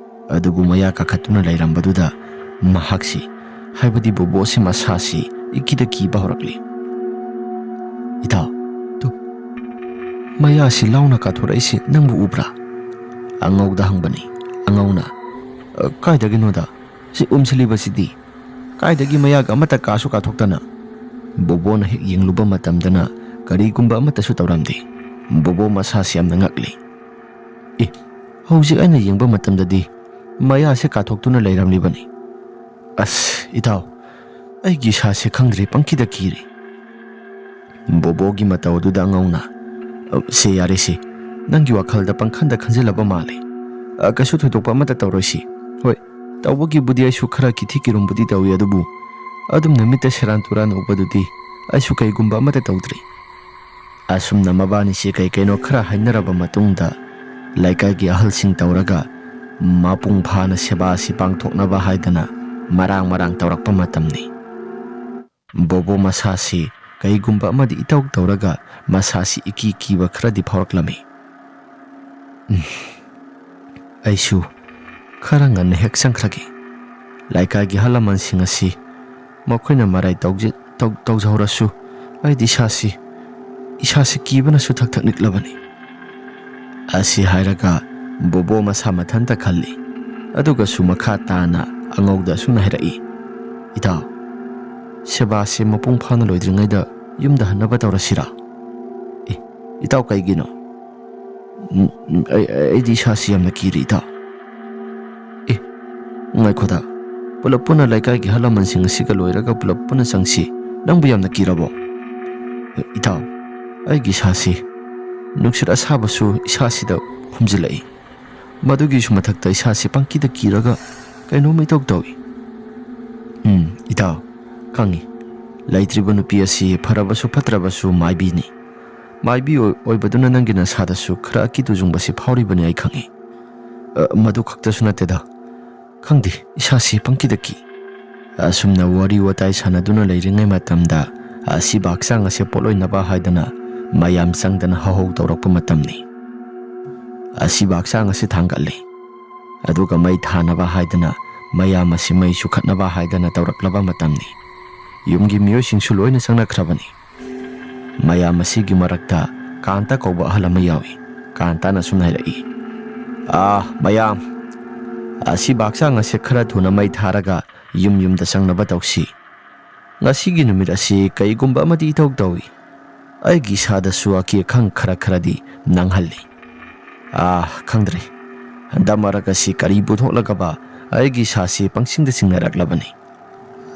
ꯑꯗꯨꯕꯨ ꯃꯌꯥ ꯀꯥꯈꯠꯇꯨꯅ ꯂꯩꯔꯝꯕꯗꯨꯗ ꯃꯍꯥꯛꯁꯤ, ꯍꯥꯏꯕꯗꯤ ꯕꯣꯕꯣꯁꯤ ꯃꯁꯥꯁꯤ ꯏꯀꯤꯗ ꯀꯤꯕ ꯍꯧꯔꯛꯂꯤ꯫ "ꯏꯇꯥꯎ, ꯇꯨ, ꯃꯌꯥꯁꯤ ꯂꯥꯎꯅ ꯀꯥꯊꯣꯔꯛꯏꯁꯤ ꯅꯪꯕꯨ ꯎꯕ꯭ꯔꯥ?" ꯑꯉꯧꯗ ꯍꯪꯕꯅꯤ꯫ ꯑꯉꯧꯅ, "ꯑ, ꯀꯥꯏꯗꯒꯤꯅꯣꯗ? ꯁꯤ ꯎꯝꯁꯤꯜꯂꯤꯕꯁꯤꯗꯤ? ꯀꯥꯏꯗꯒꯤ ꯃꯌꯥꯒ ꯑꯃꯠꯇ ꯀꯥꯁꯨ ꯀꯥꯊꯣꯛꯇꯅ?" ꯕꯣꯕꯣꯅ ꯍꯦꯛ ꯌꯦꯡꯂꯨꯕ ꯃꯇꯝꯗꯅ ꯀꯔꯤꯒꯨꯝꯕ ꯑꯃꯠꯇꯁꯨ ꯇꯧꯔꯝꯗꯦ꯫ ꯕꯣꯕꯣ ꯃꯁꯥꯁꯤ ꯌꯥꯝꯅ ꯉꯛꯂꯤ꯫ "ꯑꯦ, ꯍꯧꯖꯤꯛ ꯑꯩꯅ ꯌꯦꯡꯕ ꯃꯇꯝꯗꯗꯤ ꯃꯌꯥꯁꯦ ꯀꯥꯊꯣꯛꯇꯨꯅ ꯂꯩꯔꯝꯂꯤꯕꯅꯤ꯫ ꯑꯁ, ꯏꯇꯥꯎ, ꯑꯩꯒꯤ ꯏꯁꯥꯁꯦ ꯈꯪꯗ꯭ꯔꯦ, ꯄꯪꯀꯤꯗ ꯀꯤꯔꯦ꯫" ꯕꯣꯕꯣꯒꯤ ꯃꯇꯧ ꯑꯗꯨꯗ ꯑꯉꯧꯅ, "ꯑ, ꯁꯦ, ꯌꯥꯔꯦꯁꯦ, ꯅꯪꯒꯤ ꯋꯥꯈꯜꯗ ꯄꯪꯈꯟꯗ ꯈꯟꯖꯤꯜꯂꯕ ꯃꯥꯜꯂꯦ꯫ ꯑ, ꯀꯩꯁꯨ ꯊꯣꯏꯗꯣꯛꯄ ꯑꯃꯠꯇ ꯇꯧꯔꯣꯏꯁꯤ꯫ ꯍꯣꯏ, ꯇꯧꯕꯒꯤꯕꯨꯗꯤ ꯑꯩꯁꯨ ꯈꯔ ꯀꯤꯊꯤ ꯀꯤꯔꯨꯝꯕꯨꯗꯤ ꯇꯧꯏ, ꯑꯗꯨꯕꯨ ꯑꯗꯨꯝ ꯅꯨꯃꯤꯠꯇ ꯁꯦꯔꯥꯟ ꯇꯨꯔꯥꯟ ꯎꯕꯗꯨꯗꯤ ꯑꯩꯁꯨ ꯀꯩꯒꯨꯝꯕ ꯑꯃꯠꯇ ꯇꯧꯗ꯭ꯔꯤ꯫" ꯑꯁꯨꯝꯅ ꯃꯕꯥꯅꯤꯁꯤ ꯀꯩ ꯀꯩꯅꯣ ꯈꯔ ꯍꯥꯏꯅꯔꯕ ꯃꯇꯨꯡꯗ ꯂꯩꯀꯥꯏꯒꯤ ꯑꯍꯜꯁꯤꯡ ꯇꯧꯔꯒ ꯃꯄꯨꯡ ꯐꯥꯅ ꯁꯦꯕꯥ ꯑꯁꯤ ꯄꯥꯡꯊꯣꯛꯅꯕ ꯍꯥꯏꯗꯅ ꯃꯔꯥꯡ ꯃꯔꯥꯡ ꯇꯧꯔꯛꯄ ꯃꯇꯝꯅꯤ꯫ ꯕꯣꯕꯣ ꯃꯁꯥꯁꯤ ꯀꯩꯒꯨꯝꯕ ꯑꯃꯗꯤ ꯏꯇꯧ ꯇꯧꯔꯒ ꯃꯁꯥꯁꯤ ꯏꯀꯤ ꯀꯤꯕ ꯈꯔꯗꯤ ꯐꯥꯎꯔꯛꯂꯝꯃꯤ꯫ "ꯎꯝ, ꯑꯩꯁꯨ ꯈꯔ ꯉꯟꯅ ꯍꯦꯛ ꯆꯪꯈ꯭ꯔꯒꯦ꯫ ꯂꯩꯀꯥꯏꯒꯤ ꯑꯍꯜ ꯂꯃꯟꯁꯤꯡ ꯑꯁꯤ ꯃꯈꯣꯏꯅ ꯃꯔꯥꯏ ꯇꯧꯖ-, ꯇꯧ-, ꯇꯧꯖꯍꯧꯔꯁꯨ, ꯑꯩꯗꯤ ꯏꯁꯥꯁꯤ, ꯏꯁꯥꯁꯤ ꯀꯤꯕꯅꯁꯨ ꯊꯛ ꯊꯛ ꯅꯤꯛꯂꯕꯅꯤ꯫" ꯑꯁꯤ ꯍꯥꯏꯔꯒ ꯕꯣꯕꯣ ꯃꯁꯥ ꯃꯊꯟꯇ ꯈꯜꯂꯤ꯫ ꯑꯗꯨꯒꯁꯨ ꯃꯈꯥ ꯇꯥꯅ ꯑꯉꯧꯗ ꯑꯁꯨꯝꯅ ꯍꯥꯏꯔꯛꯏ, "ꯏꯇꯥꯎ, ꯁꯦꯕꯥꯁꯦ ꯃꯄꯨꯡ ꯐꯥꯅ ꯂꯣꯏꯗ꯭ꯔꯤꯉꯩꯗ ꯌꯨꯝꯗ ꯍꯟꯅꯕ ꯇꯧꯔꯁꯤꯔꯥ?" "ꯑꯦ, "ꯏꯇꯥꯎ, ꯀꯩꯒꯤꯅꯣ?" "ꯎꯝ, ꯎꯝ, ꯑꯩ, ꯑꯩ, ꯑꯩꯗꯤ ꯏꯁꯥꯁꯤ ꯌꯥꯝꯅ ꯀꯤꯔꯦ, ꯏꯇꯥꯎ꯫" "ꯑꯦ, ꯉꯥꯏꯈꯣꯗ, ꯄꯨꯂꯞ ꯄꯨꯟꯅ ꯂꯩꯀꯥꯏꯒꯤ ꯑꯍꯜ ꯂꯃꯟꯁꯤꯡ ꯑꯁꯤꯒ ꯂꯣꯏꯔꯒ ꯄꯨꯂꯞ ꯄꯨꯟꯅ ꯆꯪꯁꯤ꯫ ꯅꯪꯕꯨ ꯌꯥꯝꯅ ꯀꯤꯔꯕꯣ?" "ꯏꯇꯥꯎ, ꯑꯩꯒꯤ ꯏꯁꯥꯁꯤ ꯅꯨꯡꯁꯤꯠ ꯑꯁꯥꯕꯁꯨ ꯏꯁꯥꯁꯤꯗ ꯍꯨꯝꯖꯤꯜꯂꯛꯏ꯫ ꯃꯗꯨꯒꯤꯁꯨ ꯃꯊꯛꯇ ꯏꯁꯥꯁꯤ ꯄꯪꯀꯤꯗ ꯀꯤꯔꯒ ꯀꯩꯅꯣꯝ ꯏꯇꯧ ꯇꯧꯏ꯫" "ꯎꯝ, ꯏꯇꯥꯎ, ꯈꯪꯏ꯫ ꯂꯩꯇ꯭ꯔꯤꯕ ꯅꯨꯄꯤ ꯑꯁꯤ ꯐꯔꯕꯁꯨ ꯐꯠꯇ꯭ꯔꯕꯁꯨ ꯃꯥꯏꯕꯤꯅꯤ꯫ ꯃꯥꯏꯕꯤ ꯑꯣꯏ-, ꯑꯣꯏꯕꯗꯨꯅ ꯅꯪꯒꯤ ꯅꯁꯥꯗꯁꯨ ꯈꯔ ꯑꯀꯤ ꯇꯨꯖꯨꯡꯕꯁꯤ ꯐꯥꯎꯔꯤꯕꯅꯤ, ꯑꯩ ꯈꯪꯏ꯫ ꯑ, ꯃꯗꯨ ꯈꯛꯇꯁꯨ ꯅꯠꯇꯦꯗ꯫ ꯈꯪꯗꯦ, ꯏꯁꯥꯁꯤ ꯄꯪꯀꯤꯗ ꯀꯤ꯫" ꯑꯁꯨꯝꯅ ꯋꯥꯔꯤ ꯋꯥꯇꯥꯏ ꯁꯥꯟꯅꯗꯨꯅ ꯂꯩꯔꯤꯉꯩ ꯃꯇꯝꯗ, ꯑꯁꯤꯕ ꯍꯛꯆꯥꯡ ꯑꯁꯦ ꯄꯣꯠꯂꯣꯏꯅꯕ ꯍꯥꯏꯗꯅ ꯃꯌꯥꯝ ꯆꯪꯗꯅ ꯍꯧꯍꯧ ꯇꯧꯔꯛꯄ ꯃꯇꯝꯅꯤ꯫ ꯑꯁꯤꯕ ꯍꯛꯆꯥꯡ ꯑꯁꯤ ꯊꯥꯡꯒꯠꯂꯤ꯫ ꯑꯗꯨꯒ ꯃꯩ ꯊꯥꯅꯕ ꯍꯥꯏꯗꯅ, ꯃꯌꯥꯝ ꯑꯁꯤ ꯃꯩ ꯆꯨꯈꯠꯅꯕ ꯍꯥꯏꯗꯅ ꯇꯧꯔꯛꯂꯕ ꯃꯇꯝꯅꯤ꯫ ꯌꯨꯝꯒꯤ ꯃꯤꯑꯣꯏꯁꯤꯡꯁꯨ ꯂꯣꯏꯅ ꯆꯪꯅꯈ꯭ꯔꯕꯅꯤ꯫ ꯃꯌꯥꯝ ꯑꯁꯤꯒꯤ ꯃꯔꯛꯇ ꯀꯥꯟꯇ ꯀꯧꯕ ꯑꯍꯜ ꯑꯃ ꯌꯥꯎꯏ꯫ ꯀꯥꯟꯇꯅ ꯁꯨꯝꯅ ꯍꯥꯏꯔꯛꯏ, "ꯑꯥ, ꯃꯌꯥꯝ, ꯑꯁꯤꯕ ꯍꯛꯆꯥꯡ ꯑꯁꯤ ꯈꯔ ꯊꯨꯅ ꯃꯩ ꯊꯥꯔꯒ ꯌꯨꯝ ꯌꯨꯝꯗ ꯆꯪꯅꯕ ꯇꯧꯁꯤ꯫ ꯉꯁꯤꯒꯤ ꯅꯨꯃꯤꯠ ꯑꯁꯤ ꯀꯩꯒꯨꯝꯕ ꯑꯃꯗꯤ ꯏꯇꯧ ꯇꯧꯏ꯫ ꯑꯩꯒꯤ ꯏꯁꯥꯗꯁꯨ ꯑꯀꯤ ꯑꯈꯪ ꯈꯔ ꯈꯔꯗꯤ ꯅꯪꯍꯜꯂꯤ꯫ ꯑꯥ, ꯈꯪꯗ꯭ꯔꯦ, ꯍꯟꯗꯛ ꯃꯔꯛ ꯑꯁꯤ ꯀꯔꯤ ꯄꯨꯊꯣꯛꯂꯒꯕ ꯑꯩꯒꯤ ꯏꯁꯥꯁꯤ ꯄꯪꯁꯤꯡꯗ ꯁꯤꯡꯅꯔꯛꯂꯕꯅꯤ꯫"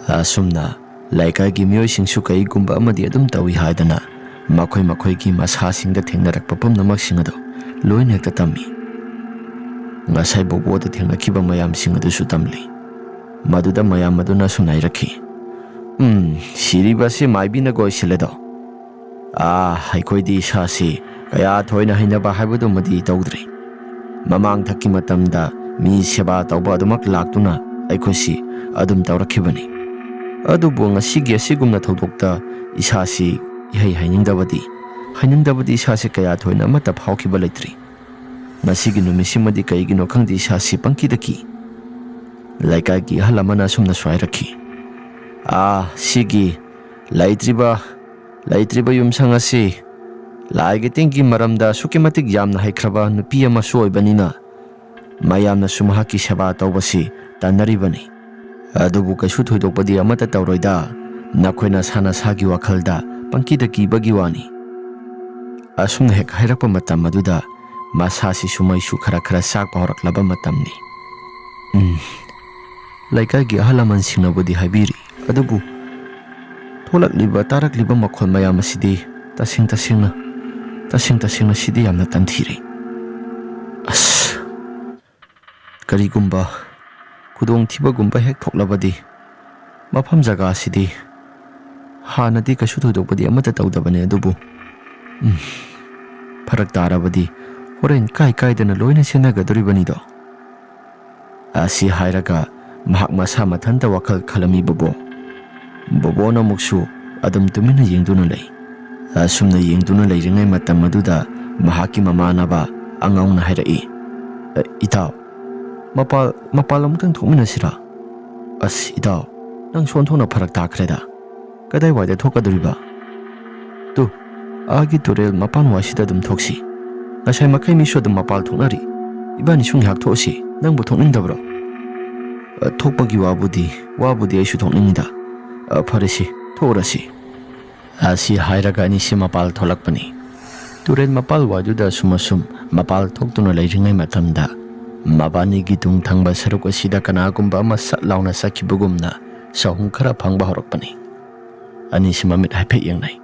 ꯑꯁꯨꯝꯅ ꯂꯩꯀꯥꯏꯒꯤ ꯃꯤꯑꯣꯏꯁꯤꯡꯁꯨ ꯀꯩꯒꯨꯝꯕ ꯑꯃꯗꯤ ꯑꯗꯨꯝ ꯇꯧꯏ ꯍꯥꯏꯗꯅ ꯃꯈꯣꯏ ꯃꯈꯣꯏꯒꯤ ꯃꯁꯥꯁꯤꯡꯗ ꯊꯦꯡꯅꯔꯛꯄ ꯄꯨꯝꯅꯃꯛꯁꯤꯡ ꯑꯗꯨ ꯂꯣꯏꯅ ꯍꯦꯛꯇ ꯇꯝꯃꯤ꯫ ꯉꯁꯥꯏ ꯕꯣꯕꯣꯗ ꯊꯦꯡꯅꯈꯤꯕ ꯃꯌꯥꯝꯁꯤꯡ ꯑꯗꯨꯁꯨ ꯇꯝꯂꯤ꯫ ꯃꯗꯨꯗ ꯃꯌꯥꯝ ꯑꯗꯨꯅ ꯑꯁꯨꯝꯅ ꯍꯥꯏꯔꯛꯈꯤ, "ꯎꯝ, ꯁꯤꯔꯤꯕ ꯑꯁꯤ ꯃꯥꯏꯕꯤꯅꯒ ꯑꯣꯏꯁꯤꯜꯂꯦꯗꯣ꯫ ꯑꯥ, ꯑꯩꯈꯣꯏꯗꯤ ꯏꯁꯥꯁꯤ ꯀꯌꯥ ꯊꯣꯏꯅ ꯍꯩꯅꯕ ꯍꯥꯏꯕꯗꯨꯃꯗꯤ ꯇꯧꯗ꯭ꯔꯤ꯫ ꯃꯃꯥꯡ ꯊꯛꯀꯤ ꯃꯇꯝꯗ ꯃꯤ ꯁꯦꯕꯥ ꯇꯧꯕ ꯑꯗꯨꯃꯛ ꯂꯥꯛꯇꯨꯅ ꯑꯩꯈꯣꯏꯁꯤ ꯑꯗꯨꯝ ꯇꯧꯔꯛꯈꯤꯕꯅꯤ꯫ ꯑꯗꯨꯕꯨ ꯉꯁꯤꯒꯤ ꯑꯁꯤꯒꯨꯝꯅ ꯊꯧꯗꯣꯛꯇ ꯏꯁꯥꯁꯤ ꯏꯍꯩ ꯍꯩꯅꯤꯡꯗꯕꯗꯤ, ꯍꯩꯅꯤꯡꯗꯕꯗꯤ ꯏꯁꯥꯁꯤ ꯀꯌꯥ ꯊꯣꯏꯅ ꯑꯃꯠꯇ ꯐꯥꯎꯈꯤꯕ ꯂꯩꯇ꯭ꯔꯤ꯫ ꯉꯁꯤꯒꯤ ꯅꯨꯃꯤꯠꯁꯤꯃꯗꯤ ꯀꯩꯒꯤꯅꯣ ꯈꯪꯗꯦ, ꯏꯁꯥꯁꯤ ꯄꯪꯀꯤꯗ ꯀꯤ꯫" ꯂꯩꯀꯥꯏꯒꯤ ꯑꯍꯜ ꯑꯃꯅ ꯑꯁꯨꯝꯅꯁꯨ ꯍꯥꯏꯔꯛꯈꯤ, "ꯑꯥ, ꯁꯤꯒꯤ ꯂꯩꯇ꯭ꯔꯤꯕ, ꯂꯩꯇ꯭ꯔꯤꯕ ꯌꯨꯝꯁꯪ ꯑꯁꯤ ꯂꯥꯏꯒꯤ ꯇꯤꯟꯒꯤ ꯃꯔꯝꯗ ꯑꯁꯨꯛꯀꯤ ꯃꯇꯤꯛ ꯌꯥꯝꯅ ꯍꯩꯈ꯭ꯔꯕ ꯅꯨꯄꯤ ꯑꯃꯁꯨ ꯑꯣꯏꯕꯅꯤꯅ ꯃꯌꯥꯝꯅꯁꯨ ꯃꯍꯥꯛꯀꯤ ꯁꯦꯕꯥ ꯇꯧꯕꯁꯤ ꯇꯟꯅꯔꯤꯕꯅꯤ꯫ ꯑꯗꯨꯕꯨ ꯀꯩꯁꯨ ꯊꯣꯏꯗꯣꯛꯄꯗꯤ ꯑꯃꯠꯇ ꯇꯧꯔꯣꯏꯗ, ꯅꯈꯣꯏ ꯅꯁꯥ ꯅꯁꯥꯒꯤ ꯋꯥꯈꯜꯗ ꯄꯪꯀꯤꯗ ꯀꯤꯕꯒꯤ ꯋꯥꯅꯤ꯫" ꯑꯁꯨꯝꯅ ꯍꯦꯛ ꯍꯥꯏꯔꯛꯄ ꯃꯇꯝ ꯑꯗꯨꯗ ꯃꯁꯥꯁꯤꯁꯨ ꯃꯩꯁꯨ ꯈꯔ ꯈꯔ ꯆꯥꯛꯄ ꯍꯧꯔꯛꯂꯕ ꯃꯇꯝꯅꯤ꯫ ꯎꯝ, ꯂꯩꯀꯥꯏꯒꯤ ꯑꯍꯜ ꯂꯃꯟꯁꯤꯡꯅꯕꯨꯗꯤ ꯍꯥꯏꯕꯤꯔꯤ, ꯑꯗꯨꯕꯨ ꯊꯣꯛꯂꯛꯂꯤꯕ, ꯇꯥꯔꯛꯂꯤꯕ ꯃꯈꯣꯜ ꯃꯌꯥꯝ ꯑꯁꯤꯗꯤ ꯇꯁꯦꯡ ꯇꯁꯦꯡꯅ, ꯇꯁꯦꯡ ꯇꯁꯦꯡꯅ ꯁꯤꯗꯤ ꯌꯥꯝꯅ ꯇꯟꯊꯤꯔꯦ꯫ ꯑꯁ, ꯀꯔꯤꯒꯨꯝꯕ ꯈꯨꯗꯣꯡꯊꯤꯕꯒꯨꯝꯕ ꯍꯦꯛ ꯊꯣꯛꯂꯕꯗꯤ, ꯃꯐꯝ ꯖꯒꯥ ꯑꯁꯤꯗꯤ ꯍꯥꯟꯅꯗꯤ ꯀꯩꯁꯨ ꯊꯣꯏꯗꯣꯛꯄꯗꯤ ꯑꯃꯠꯇ ꯇꯧꯗꯕꯅꯤ, ꯑꯗꯨꯕꯨ, ꯎꯝ, ꯐꯔꯛ ꯇꯥꯔꯕꯗꯤ ꯍꯣꯔꯦꯟ ꯀꯥꯏ ꯀꯥꯏꯗꯅ ꯂꯣꯏꯅ ꯆꯦꯟꯅꯒꯗꯧꯔꯤꯕꯅꯤꯗꯣ꯫ ꯑꯁꯤ ꯍꯥꯏꯔꯒ ꯃꯍꯥꯛ ꯃꯁꯥ ꯃꯊꯟꯇ ꯋꯥꯈꯜ ꯈꯜꯂꯝꯃꯤ ꯕꯣꯕꯣ꯫ ꯕꯣꯕꯣꯅ ꯑꯃꯨꯛꯁꯨ ꯑꯗꯨꯝ ꯇꯨꯃꯤꯟꯅ ꯌꯦꯡꯗꯨꯅ ꯂꯩ꯫ ꯑꯁꯨꯝꯅ ꯌꯦꯡꯗꯨꯅ ꯂꯩꯔꯤꯉꯩ ꯃꯇꯝ ꯑꯗꯨꯗ ꯃꯍꯥꯛꯀꯤ ꯃꯃꯥꯟꯅꯕ ꯑꯉꯥꯎꯅ ꯍꯥꯏꯔꯛꯏ, "ꯑ, ꯏꯇꯥꯎ, ꯃꯄꯥꯜ, ꯃꯄꯥꯜ ꯑꯃꯨꯛꯇꯪ ꯊꯣꯛꯃꯤꯟꯅꯁꯤꯔꯥ?" "ꯑꯁ, ꯏꯇꯥꯎ, ꯅꯪ ꯁꯣꯟꯊꯣꯛꯅ ꯐꯔꯛ ꯇꯥꯈ꯭ꯔꯦꯗ꯫ ꯀꯗꯥꯏꯋꯥꯏꯗ ꯊꯣꯛꯀꯗꯧꯔꯤꯕ?" "ꯇꯨ, ꯑꯥꯒꯤ ꯇꯨꯔꯦꯜ ꯃꯄꯥꯟ ꯋꯥꯏꯁꯤꯗ ꯑꯗꯨꯝ ꯊꯣꯛꯁꯤ꯫ ꯉꯁꯥꯏ ꯃꯈꯩ ꯃꯤꯁꯨ ꯑꯗꯨꯝ ꯃꯄꯥꯜ ꯊꯣꯛꯅꯔꯤ꯫ ꯏꯕꯥꯅꯤꯁꯨ ꯉꯥꯏꯍꯥꯛ ꯊꯣꯛꯑꯁꯤ꯫ ꯅꯪꯕꯨ ꯊꯣꯛꯅꯤꯡꯗꯕ꯭ꯔꯣ?" "ꯑ, ꯊꯣꯛꯄꯒꯤ ꯋꯥꯕꯨꯗꯤ, ꯋꯥꯕꯨꯗꯤ ꯑꯩꯁꯨ ꯊꯣꯛꯅꯤꯡꯉꯤꯗ꯫ ꯑ, ꯐꯔꯦꯁꯤ, ꯊꯣꯛꯎꯔꯁꯤ꯫" ꯑꯁꯤ ꯍꯥꯏꯔꯒ ꯑꯅꯤꯁꯤ ꯃꯄꯥꯜ ꯊꯣꯛꯂꯛꯄꯅꯤ꯫ ꯇꯨꯔꯦꯜ ꯃꯄꯥꯜ ꯋꯥꯏꯗꯨꯗ ꯑꯁꯨꯝ ꯑꯁꯨꯝ ꯃꯄꯥꯜ ꯊꯣꯛꯇꯨꯅ ꯂꯩꯔꯤꯉꯩ ꯃꯇꯝꯗ ꯃꯕꯥꯅꯤꯒꯤ ꯇꯨꯡ ꯊꯪꯕ ꯁꯔꯨꯛ ꯑꯁꯤꯗ ꯀꯅꯥꯒꯨꯝꯕ ꯑꯃ ꯁꯠ ꯂꯥꯎꯅ ꯆꯠꯈꯤꯕꯒꯨꯝꯅ ꯆꯍꯨꯝ ꯈꯔ ꯐꯪꯕ ꯍꯧꯔꯛꯄꯅꯤ꯫ ꯑꯅꯤꯁꯤ ꯃꯃꯤꯠ ꯍꯥꯏꯐꯦꯠ ꯌꯦꯡꯅꯩ꯫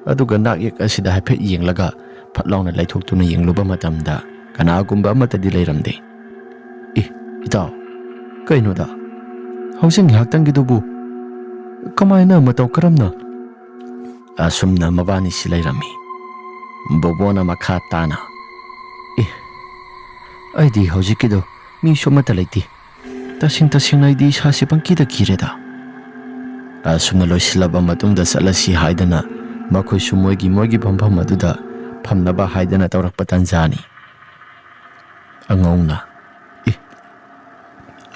ꯑꯗꯨꯒ ꯅꯥꯛ ꯌꯦꯛ ꯑꯁꯤꯗ ꯍꯥꯏꯐꯦꯠ ꯌꯦꯡꯂꯒ ꯐꯠ ꯂꯥꯎꯅ ꯂꯩꯊꯣꯛꯇꯨꯅ ꯌꯦꯡꯂꯨꯕ ꯃꯇꯝꯗ ꯀꯅꯥꯒꯨꯝꯕ ꯑꯃꯠꯇꯗꯤ ꯂꯩꯔꯝꯗꯦ꯫ "ꯏ, ꯏꯇꯥꯎ, ꯀꯩꯅꯣꯗ? ꯍꯧꯖꯤꯛ ꯉꯥꯏꯍꯥꯛꯇꯪꯒꯤꯗꯨꯕꯨ ꯀꯃꯥꯏꯅ, ꯃꯇꯧ ꯀꯔꯝꯅ?" ꯑꯁꯨꯝꯅ ꯃꯕꯥꯅꯤꯁꯤ ꯂꯩꯔꯝꯃꯤ꯫ ꯕꯣꯕꯣꯅ ꯃꯈꯥ ꯇꯥꯅ, "ꯑꯦ, ꯑꯩꯗꯤ ꯍꯧꯖꯤꯛꯀꯤꯗꯣ ꯃꯤꯁꯨ ꯑꯃꯠꯇ ꯂꯩꯇꯦ꯫ ꯇꯁꯦꯡ ꯇꯁꯦꯡꯅ ꯑꯩꯗꯤ ꯏꯁꯥꯁꯦ ꯄꯪꯀꯤꯗ ꯀꯤꯔꯦꯗ꯫" ꯑꯁꯨꯝꯅ ꯂꯣꯏꯁꯤꯜꯂꯕ ꯃꯇꯨꯡꯗ ꯆꯠꯂꯁꯤ ꯍꯥꯏꯗꯅ ꯃꯈꯣꯏꯁꯨ ꯃꯣꯏꯒꯤ ꯃꯣꯏꯒꯤ ꯐꯝꯐꯝ ꯑꯗꯨꯗ ꯐꯝꯅꯕ ꯍꯥꯏꯗꯅ ꯇꯧꯔꯛꯄ ꯇꯥꯟꯖꯥꯅꯤ꯫ ꯑꯉꯧꯅ, "ꯑꯦ,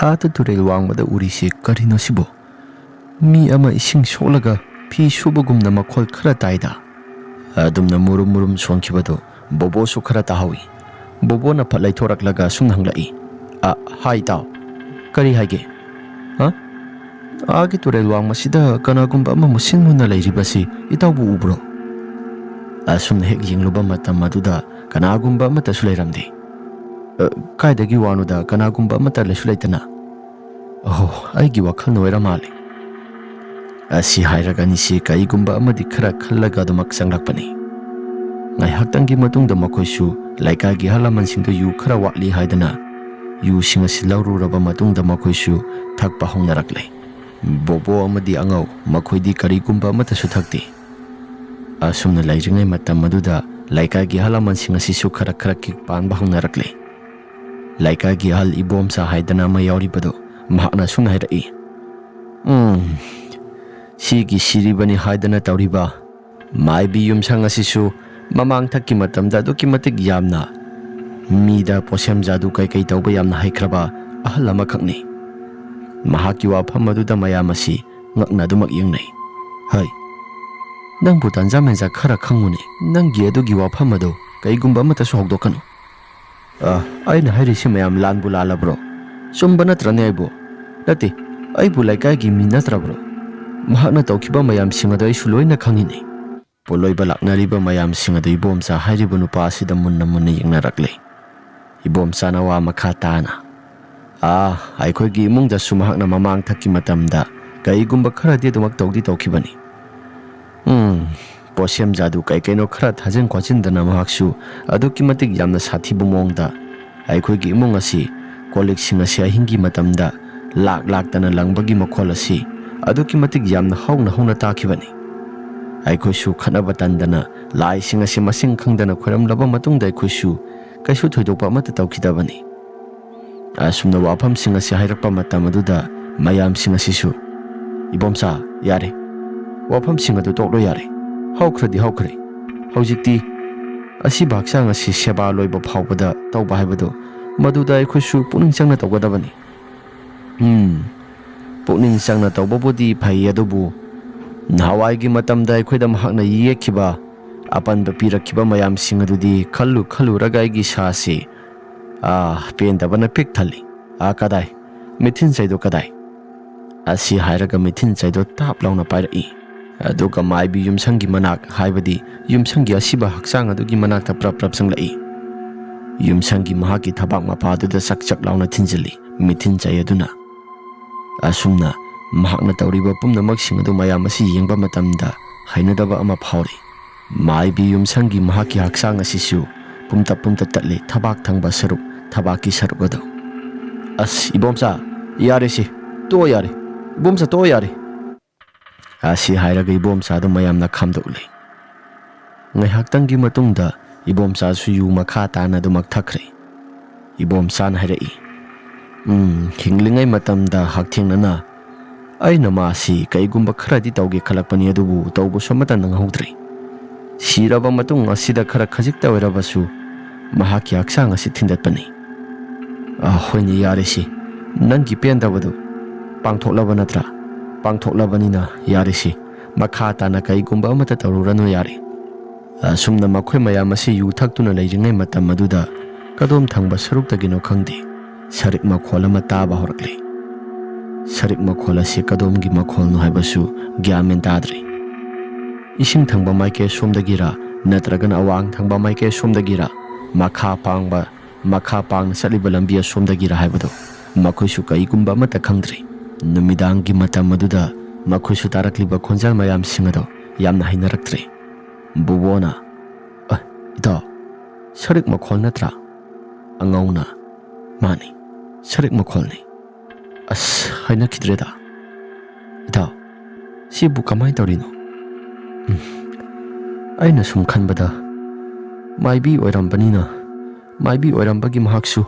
ꯑꯥꯗ ꯇꯨꯔꯦꯜ ꯋꯥꯡꯃꯗ ꯎꯔꯤꯁꯦ ꯀꯔꯤꯅꯣ ꯁꯤꯕꯣ? ꯃꯤ ꯑꯃ ꯏꯁꯤꯡ ꯁꯣꯛꯂꯒ ꯐꯤ ꯁꯨꯕꯒꯨꯝꯅ ꯃꯈꯣꯜ ꯈꯔ ꯇꯥꯏꯗ꯫" ꯑꯗꯨꯝꯅ ꯃꯨꯔꯨꯝ ꯃꯨꯔꯨꯝ ꯁꯣꯟꯈꯤꯕꯗꯨ ꯕꯣꯕꯣꯁꯨ ꯈꯔ ꯇꯥꯍꯧꯏ꯫ ꯕꯣꯕꯣꯅ ꯐꯠ ꯂꯩꯊꯣꯔꯛꯂꯒ ꯑꯁꯨꯝꯅ ꯍꯪꯂꯛꯏ, "ꯑ, ꯍꯥꯏ ꯏꯇꯥꯎ, ꯀꯔꯤ ꯍꯥꯏꯒꯦ? ꯍꯥ? ꯑꯥꯒꯤ ꯇꯨꯔꯦꯜ ꯋꯥꯡꯃꯁꯤꯗ ꯀꯅꯥꯒꯨꯝꯕ ꯑꯃ ꯃꯨꯁꯤꯟ ꯃꯨꯟꯅ ꯂꯩꯔꯤꯕꯁꯤ ꯏꯇꯥꯎꯕꯨ ꯎꯕ꯭ꯔꯣ?" ꯑꯁꯨꯝꯅ ꯍꯦꯛ ꯌꯦꯡꯂꯨꯕ ꯃꯇꯝ ꯑꯗꯨꯗ ꯀꯅꯥꯒꯨꯝꯕ ꯑꯃꯠꯇꯁꯨ ꯂꯩꯔꯝꯗꯦ꯫ "ꯑ, ꯀꯥꯏꯗꯒꯤ ꯋꯥꯅꯣꯗ, ꯀꯅꯥꯒꯨꯝꯕ ꯑꯃꯠꯇ ꯂꯩꯁꯨ ꯂꯩꯇꯅ?" "ꯑꯣꯍꯣ, ꯑꯩꯒꯤ ꯋꯥꯈꯜꯅ ꯑꯣꯏꯔ ꯃꯥꯜꯂꯦ"꯫ ꯑꯁꯤ ꯍꯥꯏꯔꯒ ꯑꯅꯤꯁꯤ ꯀꯔꯤꯒꯨꯝꯕ ꯑꯃꯗꯤ ꯈꯔ ꯈꯜꯂꯒ ꯑꯗꯨꯃꯛ ꯆꯪꯂꯛꯄꯅꯤ꯫ ꯉꯥꯏꯍꯥꯛꯇꯪꯒꯤ ꯃꯇꯨꯡꯗ ꯃꯈꯣꯏꯁꯨ ꯂꯩꯀꯥꯏꯒꯤ ꯑꯍꯜ ꯂꯃꯟꯁꯤꯡꯗ ꯌꯨ ꯈꯔ ꯋꯥꯠꯂꯤ ꯍꯥꯏꯗꯅ ꯌꯨꯁꯤꯡ ꯑꯁꯤ ꯂꯧꯔꯨꯔꯕ ꯃꯇꯨꯡꯗ ꯃꯈꯣꯏꯁꯨ ꯊꯛꯄ ꯍꯧꯅꯔꯛꯂꯦ꯫ ꯕꯣꯕꯣ ꯑꯃꯗꯤ ꯑꯉꯧ ꯃꯈꯣꯏꯗꯤ ꯀꯔꯤꯒꯨꯝꯕ ꯑꯃꯠꯇꯁꯨ ꯊꯛꯇꯦ꯫ ꯑꯁꯨꯝꯅ ꯂꯩꯔꯤꯉꯩ ꯃꯇꯝ ꯑꯗꯨꯗ ꯂꯩꯀꯥꯏꯒꯤ ꯑꯍꯜ ꯂꯃꯟꯁꯤꯡ ꯑꯁꯤꯁꯨ ꯈꯔ ꯈꯔ ꯀꯤꯛ ꯄꯥꯟꯕ ꯍꯧꯅꯔꯛꯂꯦ꯫ ꯂꯩꯀꯥꯏꯒꯤ ꯑꯍꯜ ꯏꯕꯣꯝꯆꯥ ꯍꯥꯏꯗꯅ ꯑꯃ ꯌꯥꯎꯔꯤꯕꯗꯨ, ꯃꯍꯥꯛꯅ ꯑꯁꯨꯝꯅ ꯍꯥꯏꯔꯛꯏ, "ꯎꯝ, ꯁꯤꯒꯤ ꯁꯤꯔꯤꯕꯅꯤ ꯍꯥꯏꯗꯅ ꯇꯧꯔꯤꯕ ꯃꯥꯏꯕꯤ ꯌꯨꯝꯁꯪ ꯑꯁꯤꯁꯨ ꯃꯃꯥꯡ ꯊꯛꯀꯤ ꯃꯇꯝꯗ ꯑꯗꯨꯛꯀꯤ ꯃꯇꯤꯛ ꯌꯥꯝꯅ ꯃꯤꯗ ꯄꯣꯠꯁꯦꯝ ꯖꯥꯗꯨ ꯀꯩꯀꯩ ꯇꯧꯕ ꯌꯥꯝꯅ ꯍꯩꯈ꯭ꯔꯕ ꯑꯍꯜ ꯑꯃꯈꯛꯅꯤ"꯫ ꯃꯍꯥꯛꯀꯤ ꯋꯥꯐꯝ ꯑꯗꯨꯗ ꯃꯌꯥꯝ ꯑꯁꯤ ꯉꯛꯅ ꯑꯗꯨꯃꯛ ꯌꯦꯡꯅꯩ꯫ "ꯍꯩ, ꯅꯪꯕꯨ ꯇꯟꯖꯥ ꯃꯦꯟꯖꯥ ꯈꯔ ꯈꯪꯉꯨꯅꯦ, ꯅꯪꯒꯤ ꯑꯗꯨꯒꯤ ꯋꯥꯐꯝ ꯑꯗꯨ ꯀꯩꯒꯨꯝꯕ ꯑꯃꯠꯇꯁꯨ ꯍꯧꯗꯣꯛꯀꯅꯨ"꯫ "ꯑ, ꯑꯩꯅ ꯍꯥꯏꯔꯤꯁꯤ ꯃꯌꯥꯝ ꯂꯥꯟꯕꯨ ꯂꯥꯜꯂꯕ꯭ꯔꯣ? ꯆꯨꯝꯕ ꯅꯠꯇ꯭ꯔꯅꯦ ꯑꯩꯕꯨ? ꯅꯠꯇꯦ, ꯑꯩꯕꯨ ꯂꯩꯀꯥꯏꯒꯤ ꯃꯤ ꯅꯠꯇ꯭ꯔꯕ꯭ꯔꯣ? ꯃꯍꯥꯛꯅ ꯇꯧꯈꯤꯕ ꯃꯌꯥꯝꯁꯤꯡ ꯑꯗꯨ ꯑꯩꯁꯨ ꯂꯣꯏꯅ ꯈꯪꯉꯤꯅꯦ"꯫ ꯄꯣꯠꯂꯣꯏꯕ ꯂꯥꯛꯅꯔꯤꯕ ꯃꯌꯥꯝꯁꯤꯡ ꯑꯗꯨ ꯏꯕꯣꯝꯆꯥ ꯍꯥꯏꯔꯤꯕ ꯅꯨꯄꯥ ꯑꯁꯤꯗ ꯃꯨꯟꯅ ꯃꯨꯟꯅ ꯌꯦꯡꯅꯔꯛꯂꯦ꯫ ꯏꯕꯣꯝꯆꯥꯅ ꯋꯥ ꯃꯈꯥ ꯇꯥꯅ, "ꯑꯥ, ꯑꯩꯈꯣꯏꯒꯤ ꯏꯃꯨꯡꯗꯁꯨ ꯃꯍꯥꯛꯅ ꯃꯃꯥꯡ ꯊꯛꯀꯤ ꯃꯇꯝꯗ ꯀꯔꯤꯒꯨꯝꯕ ꯈꯔꯗꯤ ꯑꯗꯨꯃꯛ ꯇꯧꯗꯤ ꯇꯧꯈꯤꯕꯅꯤ꯫ ꯎꯝ, ꯄꯣꯠꯁꯦꯝ ꯖꯥꯗꯨ ꯀꯩ ꯀꯩꯅꯣ ꯈꯔ ꯊꯥꯖꯤꯟ ꯈꯣꯠꯆꯤꯟꯗꯅ ꯃꯍꯥꯛꯁꯨ ꯑꯗꯨꯛꯀꯤ ꯃꯇꯤꯛ ꯌꯥꯝꯅ ꯁꯥꯊꯤꯕ ꯃꯑꯣꯡꯗ ꯑꯩꯈꯣꯏꯒꯤ ꯏꯃꯨꯡ ꯑꯁꯤ ꯀꯣꯜ ꯂꯤꯛꯁꯤꯡ ꯑꯁꯤ ꯑꯍꯤꯡꯒꯤ ꯃꯇꯝꯗ ꯂꯥꯛ ꯂꯥꯛꯇꯅ ꯂꯪꯕꯒꯤ ꯃꯈꯣꯜ ꯑꯁꯤ ꯑꯗꯨꯛꯀꯤ ꯃꯇꯤꯛ ꯌꯥꯝꯅ ꯍꯧꯅ ꯍꯧꯅ ꯇꯥꯈꯤꯕꯅꯤ꯫ ꯑꯩꯈꯣꯏꯁꯨ ꯈꯠꯅꯕ ꯇꯟꯗꯅ ꯂꯥꯏꯁꯤꯡ ꯑꯁꯤ ꯃꯁꯤꯡ ꯈꯪꯗꯅ ꯈꯣꯏꯔꯝꯂꯕ ꯃꯇꯨꯡꯗ ꯑꯩꯈꯣꯏꯁꯨ ꯀꯩꯁꯨ ꯊꯣꯏꯗꯣꯛꯄ ꯑꯃꯠꯇ ꯇꯧꯈꯤꯗꯕꯅꯤ"꯫ ꯑꯁꯨꯝꯅ ꯋꯥꯐꯝꯁꯤꯡ ꯑꯁꯤ ꯍꯥꯏꯔꯛꯄ ꯃꯇꯝ ꯑꯗꯨꯗ ꯃꯌꯥꯝꯁꯤꯡ ꯑꯁꯤꯁꯨ, "ꯏꯕꯣꯝꯆꯥ, ꯌꯥꯔꯦ, ꯋꯥꯐꯝꯁꯤꯡ ꯑꯗꯨ ꯇꯣꯛꯂꯣ ꯌꯥꯔꯦ, ꯍꯧꯈ꯭ꯔꯗꯤ ꯍꯧꯈ꯭ꯔꯦ꯫ ꯍꯧꯖꯤꯛꯇꯤ ꯑꯁꯤꯕ ꯍꯛꯆꯥꯡ ꯑꯁꯤ ꯁꯦꯕꯥ ꯂꯣꯏꯕ ꯐꯥꯎꯕꯗ ꯇꯧꯕ ꯍꯥꯏꯕꯗꯨ, ꯃꯗꯨꯗ ꯑꯩꯈꯣꯏꯁꯨ ꯄꯨꯛꯅꯤꯡ ꯆꯪꯅ ꯇꯧꯒꯗꯕꯅꯤ"꯫ ꯎꯝ, ꯄꯨꯛꯅꯤꯡ ꯆꯪꯅ ꯇꯧꯕꯕꯨꯗꯤ ꯐꯩ, ꯑꯗꯨꯕꯨ ꯅꯍꯥꯟꯋꯥꯏꯒꯤ ꯃꯇꯝꯗ ꯑꯩꯈꯣꯏꯗ ꯃꯍꯥꯛꯅ ꯌꯦꯛꯈꯤꯕ, ꯑꯄꯟꯕ ꯄꯤꯔꯛꯈꯤꯕ ꯃꯌꯥꯝꯁꯤꯡ ꯑꯗꯨꯗꯤ ꯈꯜꯂꯨ ꯈꯜꯂꯨꯔꯒ ꯑꯩꯒꯤ ꯏꯁꯥꯁꯤ, ꯑꯥ, ꯄꯦꯟꯗꯕꯅ ꯄꯤꯛ ꯊꯜꯂꯤ꯫ "ꯑꯥ, ꯀꯗꯥꯏ? ꯃꯤꯊꯤꯟ ꯆꯩꯗꯣ ꯀꯗꯥꯏ?" ꯑꯁꯤ ꯍꯥꯏꯔꯒ ꯃꯤꯊꯤꯟ ꯆꯩꯗꯣ ꯇꯥꯞ ꯂꯥꯎꯅ ꯄꯥꯏꯔꯛꯏ꯫ ꯑꯗꯨꯒ ꯃꯥꯏꯕꯤ ꯌꯨꯝꯁꯪꯒꯤ ꯃꯅꯥꯛ, ꯍꯥꯏꯕꯗꯤ ꯌꯨꯝꯁꯪꯒꯤ ꯑꯁꯤꯕ ꯍꯛꯆꯥꯡ ꯑꯗꯨꯒꯤ ꯃꯅꯥꯛꯇ ꯄ꯭ꯔꯞ ꯄ꯭ꯔꯞ ꯆꯪꯂꯛꯏ꯫ ꯌꯨꯝꯁꯪꯒꯤ ꯃꯍꯥꯛꯀꯤ ꯊꯕꯥꯛ ꯃꯄꯥ ꯑꯗꯨꯗ ꯆꯛ ꯆꯛ ꯂꯥꯎꯅ ꯊꯤꯟꯖꯤꯜꯂꯤ, ꯃꯤꯊꯤꯟ ꯆꯩ ꯑꯗꯨꯅ꯫ ꯑꯁꯨꯝꯅ ꯃꯍꯥꯛꯅ ꯇꯧꯔꯤꯕ ꯄꯨꯝꯅꯃꯛꯁꯤꯡ ꯑꯗꯨ ꯃꯌꯥꯝ ꯑꯁꯤ ꯌꯦꯡꯕ ꯃꯇꯝꯗ ꯍꯩꯅꯗꯕ ꯑꯃ ꯐꯥꯎꯔꯤ꯫ ꯃꯥꯏꯕꯤ ꯌꯨꯝꯁꯪꯒꯤ ꯃꯍꯥꯛꯀꯤ ꯍꯛꯆꯥꯡ ꯑꯁꯤꯁꯨ ꯄꯨꯝꯇꯞ ꯄꯨꯝꯇꯞ ꯇꯠꯂꯤ, ꯊꯕꯥꯛ ꯊꯪꯕ ꯁꯔꯨꯛ, ꯊꯕꯥꯛꯀꯤ ꯁꯔꯨꯛ ꯑꯗꯨ꯫ "ꯑꯁ, ꯏꯕꯣꯝꯆꯥ, ꯌꯥꯔꯦꯁꯦ, ꯇꯣꯛꯑꯣ ꯌꯥꯔꯦ, ꯏꯕꯣꯝꯆꯥ, ꯇꯣꯛꯑꯣ ꯌꯥꯔꯦ"꯫ ꯑꯁꯤ ꯍꯥꯏꯔꯒ ꯏꯕꯣꯝꯆꯥꯗꯨ ꯃꯌꯥꯝꯅ ꯈꯥꯝꯗꯣꯛꯂꯦ꯫ ꯉꯥꯏꯍꯥꯛꯇꯪꯒꯤ ꯃꯇꯨꯡꯗ ꯏꯕꯣꯝꯆꯥꯁꯨ ꯌꯨ ꯃꯈꯥ ꯇꯥꯅ ꯑꯗꯨꯃꯛ ꯊꯛꯈ꯭ꯔꯦ꯫ ꯏꯕꯣꯝꯆꯥꯅ ꯍꯥꯏꯔꯛꯏ, "ꯎꯝ, ꯍꯤꯡꯂꯤꯉꯩ ꯃꯇꯝꯗ ꯍꯛꯊꯦꯡꯅꯅ ꯑꯩꯅ ꯃꯥꯁꯤ ꯀꯩꯒꯨꯝꯕ ꯈꯔꯗꯤ ꯇꯧꯒꯦ ꯈꯜꯂꯛꯄꯅꯤ, ꯑꯗꯨꯕꯨ ꯇꯧꯕꯁꯨ ꯑꯃꯠꯇ ꯅꯪꯍꯧꯗ꯭ꯔꯦ꯫ ꯁꯤꯔꯕ ꯃꯇꯨꯡ ꯑꯁꯤꯗ ꯈꯔ ꯈꯖꯤꯛꯇ ꯑꯣꯏꯔꯕꯁꯨ ꯃꯍꯥꯛꯀꯤ ꯍꯛꯆꯥꯡ ꯑꯁꯤ ꯊꯤꯟꯗꯠꯄꯅꯤ"꯫ "ꯑ, ꯍꯣꯏꯅꯦ, ꯌꯥꯔꯦꯁꯦ, ꯅꯪꯒꯤ ꯄꯦꯟꯗꯕꯗꯨ ꯄꯥꯡꯊꯣꯛꯂꯕ ꯅꯠꯇ꯭ꯔꯥ? ꯄꯥꯡꯊꯣꯛꯂꯕꯅꯤꯅ ꯌꯥꯔꯦꯁꯦ, ꯃꯈꯥ ꯇꯥꯅ ꯀꯩꯒꯨꯝꯕ ꯑꯃꯠꯇ ꯇꯧꯔꯨꯔꯅꯨ, ꯌꯥꯔꯦ"꯫ ꯑꯁꯨꯝꯅ ꯃꯈꯣꯏ ꯃꯌꯥꯝ ꯑꯁꯤ ꯌꯨ ꯊꯛꯇꯨꯅ ꯂꯩꯔꯤꯉꯩ ꯃꯇꯝ ꯑꯗꯨꯗ ꯀꯗꯣꯝ ꯊꯪꯕ ꯁꯔꯨꯛꯇꯒꯤꯅꯣ ꯈꯪꯗꯦ, ꯁꯔꯤꯛ ꯃꯈꯣꯜ ꯑꯃ ꯇꯥꯕ ꯍꯧꯔꯛꯂꯦ꯫ ꯁꯔꯤꯛ ꯃꯈꯣꯜ ꯑꯁꯤ ꯀꯗꯣꯝꯒꯤ ꯃꯈꯣꯜꯅꯣ ꯍꯥꯏꯕꯁꯨ ꯒ꯭ꯌꯥꯟ ꯃꯦꯟ ꯇꯥꯗ꯭ꯔꯦ꯫ ꯏꯁꯤꯡ ꯊꯪꯕ ꯃꯥꯏꯀꯩ ꯁꯣꯝꯗꯒꯤꯔ ꯅꯠꯇ꯭ꯔꯒꯅ ꯑꯋꯥꯡ ꯊꯪꯕ ꯃꯥꯏꯀꯩ ꯁꯣꯝꯗꯒꯤꯔ, ꯃꯈꯥ ꯄꯥꯡꯕ, ꯃꯈꯥ ꯄꯥꯡꯅ ꯆꯠꯂꯤꯕ ꯂꯝꯕꯤ ꯑꯁꯣꯝꯗꯒꯤꯔ ꯍꯥꯏꯕꯗꯣ ꯃꯈꯣꯏꯁꯨ ꯀꯔꯤꯒꯨꯝꯕ ꯑꯃꯠꯇ ꯈꯪꯗ꯭ꯔꯦ꯫ ꯅꯨꯃꯤꯗꯥꯡꯒꯤ ꯃꯇꯝ ꯑꯗꯨꯗ ꯃꯈꯣꯏꯁꯨ ꯇꯥꯔꯛꯂꯤꯕ ꯈꯣꯟꯖꯦꯜ ꯃꯌꯥꯝꯁꯤꯡ ꯑꯗꯣ ꯌꯥꯝꯅ ꯍꯩꯅꯔꯛꯇ꯭ꯔꯦ꯫ ꯕꯨꯕꯣꯅ, "ꯑ, ꯏꯇꯥꯎ, ꯁꯔꯤꯛ ꯃꯈꯣꯜ ꯅꯠꯇ꯭ꯔꯥ?" ꯑꯉꯧꯅ, "ꯃꯥꯅꯤ, ꯁꯔꯤꯛ ꯃꯈꯣꯜꯅꯤ꯫ ꯑꯁ, ꯍꯥꯏꯅꯈꯤꯗ꯭ꯔꯦꯗ꯫ ꯏꯇꯥꯎ, ꯁꯤꯕꯨ ꯀꯃꯥꯏꯅ ꯇꯧꯔꯤꯅꯣ? ꯎꯝ, ꯑꯩꯅ ꯁꯨꯝ ꯈꯟꯕꯗ ꯃꯥꯏꯕꯤ ꯑꯣꯏꯔꯝꯕꯅꯤꯅ, ꯃꯥꯏꯕꯤ ꯑꯣꯏꯔꯝꯕꯒꯤ ꯃꯍꯥꯛꯁꯨ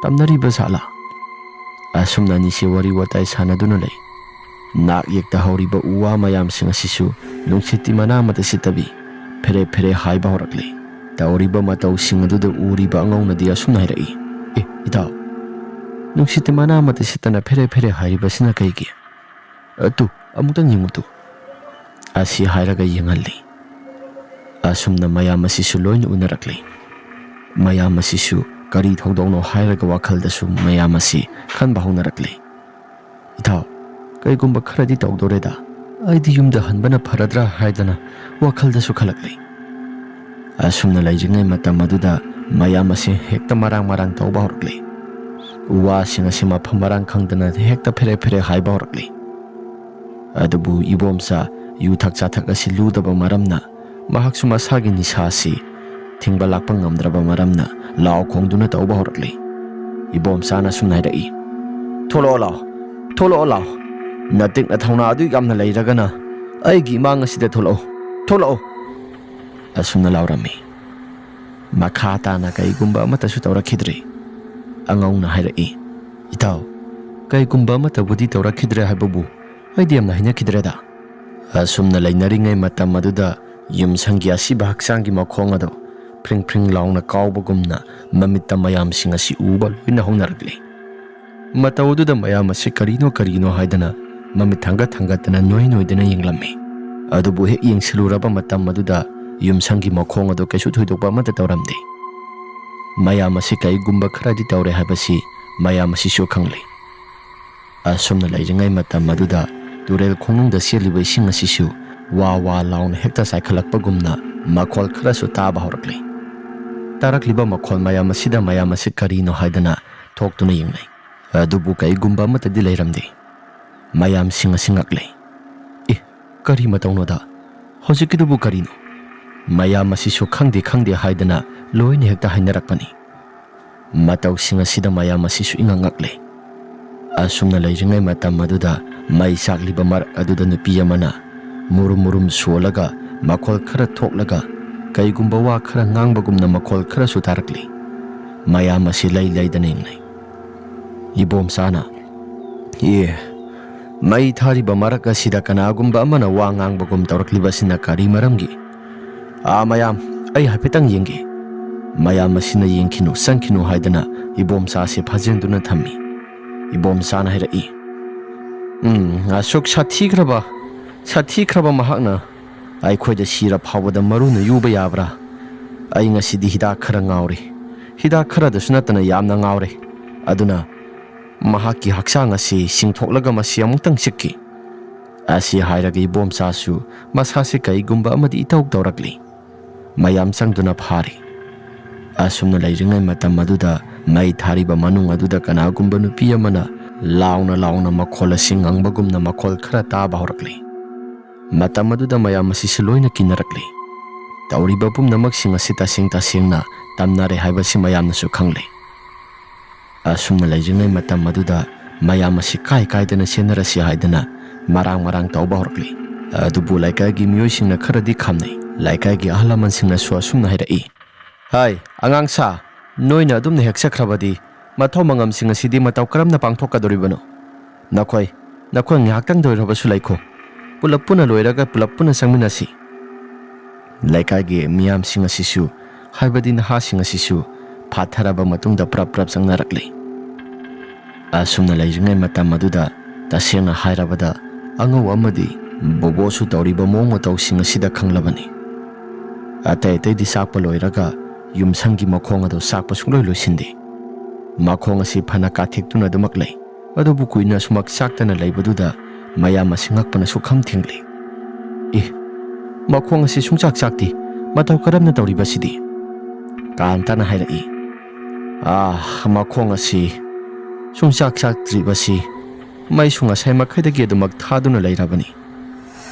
ꯇꯝꯅꯔꯤꯕ ꯖꯥꯠꯂꯥ?" ꯑꯁꯨꯝꯅ ꯑꯅꯤꯁꯦ ꯋꯥꯔꯤ ꯋꯥꯇꯥꯏ ꯁꯥꯟꯅꯗꯨꯅ ꯂꯩ꯫ ꯅꯥꯛ ꯌꯦꯛꯇ ꯍꯧꯔꯤꯕ ꯎ ꯋꯥ ꯃꯌꯥꯝꯁꯤꯡ ꯑꯁꯤꯁꯨ ꯅꯨꯡꯁꯤꯠꯇꯤ ꯃꯅꯥ ꯑꯃꯠꯇ ꯁꯤꯠꯇꯕꯤ ꯐꯦꯔꯦ ꯐꯦꯔꯦ ꯍꯥꯏꯕ ꯍꯧꯔꯛꯂꯦ꯫ ꯇꯧꯔꯤꯕ ꯃꯇꯧꯁꯤꯡ ꯑꯗꯨꯗ ꯎꯔꯤꯕ ꯑꯉꯧꯅꯗꯤ ꯑꯁꯨꯝꯅ ꯍꯥꯏꯔꯛꯏ, "ꯑꯦ, ꯏꯇꯥꯎ, ꯅꯨꯡꯁꯤꯠꯇꯤ ꯃꯅꯥ ꯑꯃꯠꯇ ꯁꯤꯠꯇꯅ ꯐꯦꯔꯦ ꯐꯦꯔꯦ ꯍꯥꯏꯔꯤꯕꯁꯤꯅ ꯀꯩꯒꯤ? ꯑ, ꯇꯨ, ꯑꯃꯨꯛꯇꯪ ꯌꯦꯡꯉꯨ ꯇꯨ"꯫ ꯑꯁꯤ ꯍꯥꯏꯔꯒ ꯌꯦꯡꯍꯜꯂꯤ꯫ ꯑꯁꯨꯝꯅ ꯃꯌꯥꯝ ꯑꯁꯤꯁꯨ ꯂꯣꯏꯅ ꯎꯅꯔꯛꯂꯦ꯫ ꯃꯌꯥꯝ ꯑꯁꯤꯁꯨ ꯀꯔꯤ ꯊꯧꯗꯣꯛꯅꯣ ꯍꯥꯏꯔꯒ ꯋꯥꯈꯜꯗꯁꯨ ꯃꯌꯥꯝ ꯑꯁꯤ ꯈꯟꯕ ꯍꯧꯅꯔꯛꯂꯦ꯫ "ꯏꯇꯥꯎ, ꯀꯩꯒꯨꯝꯕ ꯈꯔꯗꯤ ꯇꯧꯗꯣꯔꯦꯗ꯫ ꯑꯩꯗꯤ ꯌꯨꯝꯗ ꯍꯟꯕꯅ ꯐꯔꯗ꯭ꯔꯥ ꯍꯥꯏꯗꯅ ꯋꯥꯈꯜꯗꯁꯨ ꯈꯜꯂꯛꯂꯤ꯫ ꯑꯁꯨꯝꯅ ꯂꯩꯔꯤꯉꯩ ꯃꯇꯝ ꯑꯗꯨꯗ ꯃꯌꯥꯝ ꯑꯁꯤ ꯍꯦꯛꯇ ꯃꯔꯥꯡ ꯃꯔꯥꯡ ꯇꯧꯕ ꯍꯧꯔꯛꯂꯤ꯫ ꯎ ꯋꯥꯁꯤꯡ ꯑꯁꯤ ꯃꯐꯝ ꯃꯔꯥꯡ ꯈꯪꯗꯅ ꯍꯦꯛꯇ ꯐꯦꯔꯦ ꯐꯦꯔꯦ ꯍꯥꯏꯕ ꯍꯧꯔꯛꯂꯤ꯫ ꯑꯗꯨꯕꯨ ꯏꯕꯣꯝꯆꯥ ꯌꯨ ꯊꯛ ꯆꯥꯊꯛ ꯑꯁꯤ ꯂꯨꯗꯕ ꯃꯔꯝꯅ ꯃꯍꯥꯛꯁꯨ ꯃꯁꯥꯒꯤ ꯅꯤꯁꯥ ꯑꯁꯤ ꯊꯤꯡꯕ ꯂꯥꯛꯄ ꯉꯝꯗ꯭ꯔꯕ ꯃꯔꯝꯅ ꯂꯥꯎ ꯈꯣꯡꯗꯨꯅ ꯇꯧꯕ ꯍꯧꯔꯛꯂꯤ꯫ ꯏꯕꯣꯝꯆꯥꯅ ꯑꯁꯨꯝꯅ ꯍꯥꯏꯔꯛꯏ, "ꯊꯣꯛꯂꯛꯑꯣ ꯂꯥꯎ, ꯊꯣꯛꯂꯛꯑꯣ ꯂꯥꯎ, ꯅꯇꯤꯛ ꯅꯊꯧꯅꯥ ꯑꯗꯨ ꯌꯥꯝꯅ ꯂꯩꯔꯒꯅ ꯑꯩꯒꯤ ꯏꯃꯥꯡ ꯑꯁꯤꯗ ꯊꯣꯛꯂꯛꯑꯣ, ꯊꯣꯛꯂꯛꯑꯣ!" ꯑꯁꯨꯝꯅ ꯂꯥꯎꯔꯝꯃꯤ꯫ ꯃꯈꯥ ꯇꯥꯅ ꯀꯩꯒꯨꯝꯕ ꯑꯃꯠꯇꯁꯨ ꯇꯧꯔꯛꯈꯤꯗ꯭ꯔꯦ꯫ ꯑꯉꯧꯅ ꯍꯥꯏꯔꯛꯏ, "ꯏꯇꯥꯎ, ꯀꯩꯒꯨꯝꯕ ꯑꯃꯠꯇꯕꯨꯗꯤ ꯇꯧꯔꯛꯈꯤꯗ꯭ꯔꯦ ꯍꯥꯏꯕꯕꯨ ꯑꯩꯗꯤ ꯌꯥꯝꯅ ꯍꯩꯅꯈꯤꯗ꯭ꯔꯦꯗ"꯫ ꯑꯁꯨꯝꯅ ꯂꯩꯅꯔꯤꯉꯩ ꯃꯇꯝ ꯑꯗꯨꯗ ꯌꯨꯝꯁꯪꯒꯤ ꯑꯁꯤꯕ ꯍꯛꯆꯥꯡꯒꯤ ꯃꯈꯣꯡ ꯑꯗꯨ ꯐ꯭ꯔꯤꯡ ꯐ꯭ꯔꯤꯡ ꯂꯥꯎꯅ ꯀꯥꯎꯕꯒꯨꯝꯅ ꯃꯃꯤꯠꯇ ꯃꯌꯥꯝꯁꯤꯡ ꯑꯁꯤ ꯎꯕ ꯂꯣꯏꯅ ꯍꯧꯅꯔꯛꯂꯤ꯫ ꯃꯇꯧ ꯑꯗꯨꯗ ꯃꯌꯥꯝ ꯑꯁꯤ ꯀꯔꯤꯅꯣ ꯀꯔꯤꯅꯣ ꯍꯥꯏꯗꯅ ꯃꯃꯤꯠ ꯊꯥꯡꯒꯠ ꯊꯥꯡꯒꯠꯇꯅ ꯅꯣꯏ ꯅꯣꯏꯗꯅ ꯌꯦꯡꯂꯝꯃꯤ꯫ ꯑꯗꯨꯕꯨ ꯍꯦꯛ ꯌꯦꯡꯁꯤꯜꯂꯨꯔꯕ ꯃꯇꯝ ꯑꯗꯨꯗ ꯌꯨꯝꯁꯪꯒꯤ ꯃꯈꯣꯡ ꯑꯗꯨ ꯀꯩꯁꯨ ꯊꯣꯏꯗꯣꯛꯄ ꯑꯃꯠꯇ ꯇꯧꯔꯝꯗꯦ꯫ ꯃꯌꯥꯝ ꯑꯁꯤ ꯀꯔꯤꯒꯨꯝꯕ ꯈꯔꯗꯤ ꯇꯧꯔꯦ ꯍꯥꯏꯕꯁꯤ ꯃꯌꯥꯝ ꯑꯁꯤꯁꯨ ꯈꯪꯂꯤ꯫ ꯑꯁꯨꯝꯅ ꯂꯩꯔꯤꯉꯩ ꯃꯇꯝ ꯑꯗꯨꯗ ꯇꯨꯔꯦꯜ ꯈꯣꯡꯅꯨꯡꯗ ꯆꯦꯜꯂꯤꯕ ꯏꯁꯤꯡ ꯑꯁꯤꯁꯨ ꯋꯥ ꯋꯥ ꯂꯥꯎꯅ ꯍꯦꯛꯇ ꯆꯥꯏꯈꯠꯂꯛꯄꯒꯨꯝꯅ ꯃꯈꯣꯜ ꯈꯔꯁꯨ ꯇꯥꯕ ꯍꯧꯔꯛꯂꯤ꯫ ꯇꯥꯔꯛꯂꯤꯕ ꯃꯈꯣꯜ ꯃꯌꯥꯝ ꯑꯁꯤꯗ ꯃꯌꯥꯝ ꯑꯁꯤ ꯀꯔꯤꯅꯣ ꯍꯥꯏꯗꯅ ꯊꯣꯛꯇꯨꯅ ꯌꯦꯡꯅꯩ꯫ ꯑꯗꯨꯕꯨ ꯀꯩꯒꯨꯝꯕ ꯑꯃꯠꯇꯗꯤ ꯂꯩꯔꯝꯗꯦ꯫ ꯃꯌꯥꯝꯁꯤꯡ ꯑꯁꯤ ꯉꯛꯂꯦ꯫ "ꯑꯦ, ꯀꯔꯤ ꯃꯇꯧꯅꯣꯗ? ꯍꯧꯖꯤꯛꯀꯤꯗꯨꯕꯨ ꯀꯔꯤꯅꯣ?" ꯃꯌꯥꯝ ꯑꯁꯤꯁꯨ ꯈꯪꯗꯦ ꯈꯪꯗꯦ ꯍꯥꯏꯗꯅ ꯂꯣꯏꯅ ꯍꯦꯛꯇ ꯍꯥꯏꯅꯔꯛꯄꯅꯤ꯫ ꯃꯇꯧꯁꯤꯡ ꯑꯁꯤꯗ ꯃꯌꯥꯝ ꯑꯁꯤꯁꯨ ꯏꯉꯛ ꯉꯛꯂꯦ꯫ ꯑꯁꯨꯝꯅ ꯂꯩꯔꯤꯉꯩ ꯃꯇꯝ ꯑꯗꯨꯗ ꯃꯩ ꯆꯥꯛꯂꯤꯕ ꯃꯔꯛ ꯑꯗꯨꯗ ꯅꯨꯄꯤ ꯑꯃꯅ ꯃꯨꯔꯨꯝ ꯃꯨꯔꯨꯝ ꯁꯣꯜꯂꯒ ꯃꯈꯣꯜ ꯈꯔ ꯊꯣꯛꯂꯒ ꯀꯩꯒꯨꯝꯕ ꯋꯥ ꯈꯔ ꯉꯥꯡꯕꯒꯨꯝꯅ ꯃꯈꯣꯜ ꯈꯔꯁꯨ ꯇꯥꯔꯛꯂꯤ꯫ ꯃꯌꯥꯝ ꯑꯁꯤ ꯂꯩ ꯂꯩꯗꯅ ꯌꯦꯡꯅꯩ꯫ ꯏꯕꯣꯝꯆꯥꯅ, "ꯑꯦ, ꯃꯩ ꯊꯥꯔꯤꯕ ꯃꯔꯛ ꯑꯁꯤꯗ ꯀꯅꯥꯒꯨꯝꯕ ꯑꯃꯅ ꯋꯥ ꯉꯥꯡꯕꯒꯨꯝ ꯇꯧꯔꯛꯂꯤꯕꯁꯤꯅ ꯀꯔꯤ ꯃꯔꯝꯒꯤ? ꯑꯥ, ꯃꯌꯥꯝ, ꯑꯩ ꯍꯥꯏꯐꯦꯠꯇꯪ ꯌꯦꯡꯒꯦ꯫" ꯃꯌꯥꯝ ꯑꯁꯤꯅ "ꯌꯦꯡꯈꯤꯅꯨ, ꯆꯪꯈꯤꯅꯨ" ꯍꯥꯏꯗꯅ ꯏꯕꯣꯝꯆꯥꯁꯦ ꯐꯥꯖꯤꯟꯗꯨꯅ ꯊꯝꯃꯤ꯫ ꯏꯕꯣꯝꯆꯥꯅ ꯍꯥꯏꯔꯛꯏ, "ꯎꯝ, ꯑꯁꯨꯛ ꯁꯥꯊꯤꯈ꯭ꯔꯕ, ꯁꯥꯊꯤꯈ꯭ꯔꯕ ꯃꯍꯥꯛꯅ ꯑꯩꯈꯣꯏꯗ ꯁꯤꯔ ꯐꯥꯎꯕꯗ ꯃꯔꯨꯅ ꯌꯨꯕ ꯌꯥꯕ꯭ꯔꯥ? ꯑꯩ ꯉꯁꯤꯗꯤ ꯍꯤꯗꯥꯛ ꯈꯔ ꯉꯥꯎꯔꯦ꯫ ꯍꯤꯗꯥꯛ ꯈꯔꯗꯁꯨ ꯅꯠꯇꯅ ꯌꯥꯝꯅ ꯉꯥꯎꯔꯦ꯫ ꯑꯗꯨꯅ ꯃꯍꯥꯛꯀꯤ ꯍꯛꯆꯥꯡ ꯑꯁꯤ ꯆꯤꯡꯊꯣꯛꯂꯒ ꯃꯁꯤ ꯑꯃꯨꯛꯇꯪ ꯆꯤꯛꯈꯤ꯫ ꯑꯁꯤ ꯍꯥꯏꯔꯒ ꯏꯕꯣꯝꯆꯥꯁꯨ ꯃꯁꯥꯁꯤ ꯀꯩꯒꯨꯝꯕ ꯑꯃꯗꯤ ꯏꯇꯧ ꯇꯧꯔꯛꯂꯤ꯫ ꯃꯌꯥꯝ ꯆꯪꯗꯨꯅ ꯐꯥꯔꯤ꯫ ꯑꯁꯨꯝꯅ ꯂꯩꯔꯤꯉꯩ ꯃꯇꯝ ꯑꯗꯨꯗ ꯃꯩ ꯊꯥꯔꯤꯕ ꯃꯅꯨꯡ ꯑꯗꯨꯗ ꯀꯅꯥꯒꯨꯝꯕ ꯅꯨꯄꯤ ꯑꯃꯅ ꯂꯥꯎꯅ ꯂꯥꯎꯅ ꯃꯈꯣꯜ ꯑꯁꯤ ꯉꯪꯕꯒꯨꯝꯅ ꯃꯈꯣꯜ ꯈꯔ ꯇꯥꯕ ꯍꯧꯔꯛꯂꯤ꯫ ꯃꯇꯝ ꯑꯗꯨꯗ ꯃꯌꯥꯝ ꯑꯁꯤꯁꯨ ꯂꯣꯏꯅ ꯀꯤꯅꯔꯛꯂꯤ꯫ ꯇꯧꯔꯤꯕ ꯄꯨꯝꯅꯃꯛꯁꯤꯡ ꯑꯁꯤ ꯇꯁꯦꯡ ꯇꯁꯦꯡꯅ ꯇꯝꯅꯔꯦ ꯍꯥꯏꯕꯁꯤ ꯃꯌꯥꯝꯅꯁꯨ ꯈꯪꯂꯦ꯫ ꯑꯁꯨꯝꯅ ꯂꯩꯔꯤꯉꯩ ꯃꯇꯝ ꯑꯗꯨꯗ ꯃꯌꯥꯝ ꯑꯁꯤ ꯀꯥꯏ ꯀꯥꯏꯗꯅ ꯆꯦꯟꯅꯔꯁꯤ ꯍꯥꯏꯗꯅ ꯃꯔꯥꯡ ꯃꯔꯥꯡ ꯇꯧꯕ ꯍꯧꯔꯛꯂꯤ꯫ ꯑꯗꯨꯕꯨ ꯂꯩꯀꯥꯏꯒꯤ ꯃꯤꯑꯣꯏꯁꯤꯡꯅ ꯈꯔꯗꯤ ꯈꯥꯝꯅꯩ꯫ ꯂꯩꯀꯥꯏꯒꯤ ꯑꯍꯜ ꯂꯃꯟꯁꯤꯡꯅꯁꯨ ꯑꯁꯨꯝꯅ ꯍꯥꯏꯔꯛꯏ, "ꯍꯥꯏ, ꯑꯉꯥꯡ ꯁꯥ, ꯅꯣꯏꯅ ꯑꯗꯨꯝꯅ ꯍꯦꯛ ꯆꯠꯈ꯭ꯔꯕꯗꯤ ꯃꯊꯧ ꯃꯉꯝꯁꯤꯡ ꯑꯁꯤꯗꯤ ꯃꯇꯧ ꯀꯔꯝꯅ ꯄꯥꯡꯊꯣꯛꯀꯗꯧꯔꯤꯕꯅꯣ? ꯅꯈꯣꯏ, ꯅꯈꯣꯏ ꯉꯥꯏꯍꯥꯛꯇꯪꯗ ꯑꯣꯏꯔꯕꯁꯨ ꯂꯩꯈꯣ꯫ ꯄꯨꯂꯞ ꯄꯨꯟꯅ ꯂꯣꯏꯔꯒ ꯄꯨꯂꯞ ꯄꯨꯟꯅ ꯆꯪꯃꯤꯟꯅꯁꯤ꯫" ꯂꯩꯀꯥꯏꯒꯤ ꯃꯤꯌꯥꯝꯁꯤꯡ ꯑꯁꯤꯁꯨ, ꯍꯥꯏꯕꯗꯤ ꯅꯍꯥꯁꯤꯡ ꯑꯁꯤꯁꯨ ꯐꯥꯊꯔꯕ ꯃꯇꯨꯡꯗ ꯄ꯭ꯔꯞ ꯄ꯭ꯔꯞ ꯆꯪꯅꯔꯛꯂꯤ꯫ ꯑꯁꯨꯝꯅ ꯂꯩꯔꯤꯉꯩ ꯃꯇꯝ ꯑꯗꯨꯗ, ꯇꯁꯦꯡꯅ ꯍꯥꯏꯔꯕꯗ, ꯑꯉꯧ ꯑꯃꯗꯤ ꯕꯣꯕꯣꯁꯨ ꯇꯧꯔꯤꯕ ꯃꯑꯣꯡ ꯃꯇꯧꯁꯤꯡ ꯑꯁꯤꯗ ꯈꯪꯂꯕꯅꯤ꯫ ꯑꯇꯩ ꯑꯇꯩꯗꯤ ꯆꯥꯛꯄ ꯂꯣꯏꯔꯒ ꯌꯨꯝꯁꯪꯒꯤ ꯃꯈꯣꯡ ꯑꯗꯨ ꯆꯥꯛꯄ ꯁꯨꯡꯂꯣꯏ ꯂꯣꯏꯁꯤꯟꯗꯦ꯫ ꯃꯈꯣꯡ ꯑꯁꯤ ꯐꯅ ꯀꯥꯊꯦꯛꯇꯨꯅ ꯑꯗꯨꯃꯛ ꯂꯩ꯫ ꯑꯗꯨꯕꯨ ꯀꯨꯏꯅ ꯑꯁꯨꯃꯛ ꯆꯥꯛꯇꯅ ꯂꯩꯕꯗꯨꯗ ꯃꯌꯥꯝ ꯑꯁꯤ ꯉꯛꯄꯅ ꯁꯨꯛꯈꯝ ꯊꯦꯡꯂꯤ꯫ "ꯑꯦ, ꯃꯈꯣꯡ ꯑꯁꯤ ꯁꯨꯡꯆꯥꯛ ꯆꯥꯛꯇꯦ, ꯃꯇꯧ ꯀꯔꯝꯅ ꯇꯧꯔꯤꯕꯁꯤꯗꯤ?" ꯀꯥꯟꯇꯅ ꯍꯥꯏꯔꯛꯏ꯫ "ꯑꯥ, ꯃꯈꯣꯡ ꯑꯁꯤ ꯁꯨꯡꯆꯥꯛ ꯆꯥꯛꯇ꯭ꯔꯤꯕꯁꯤ ꯃꯩꯁꯨ ꯉꯁꯥꯏ ꯃꯈꯩꯗꯒꯤ ꯑꯗꯨꯃꯛ ꯊꯥꯗꯨꯅ ꯂꯩꯔꯕꯅꯤ꯫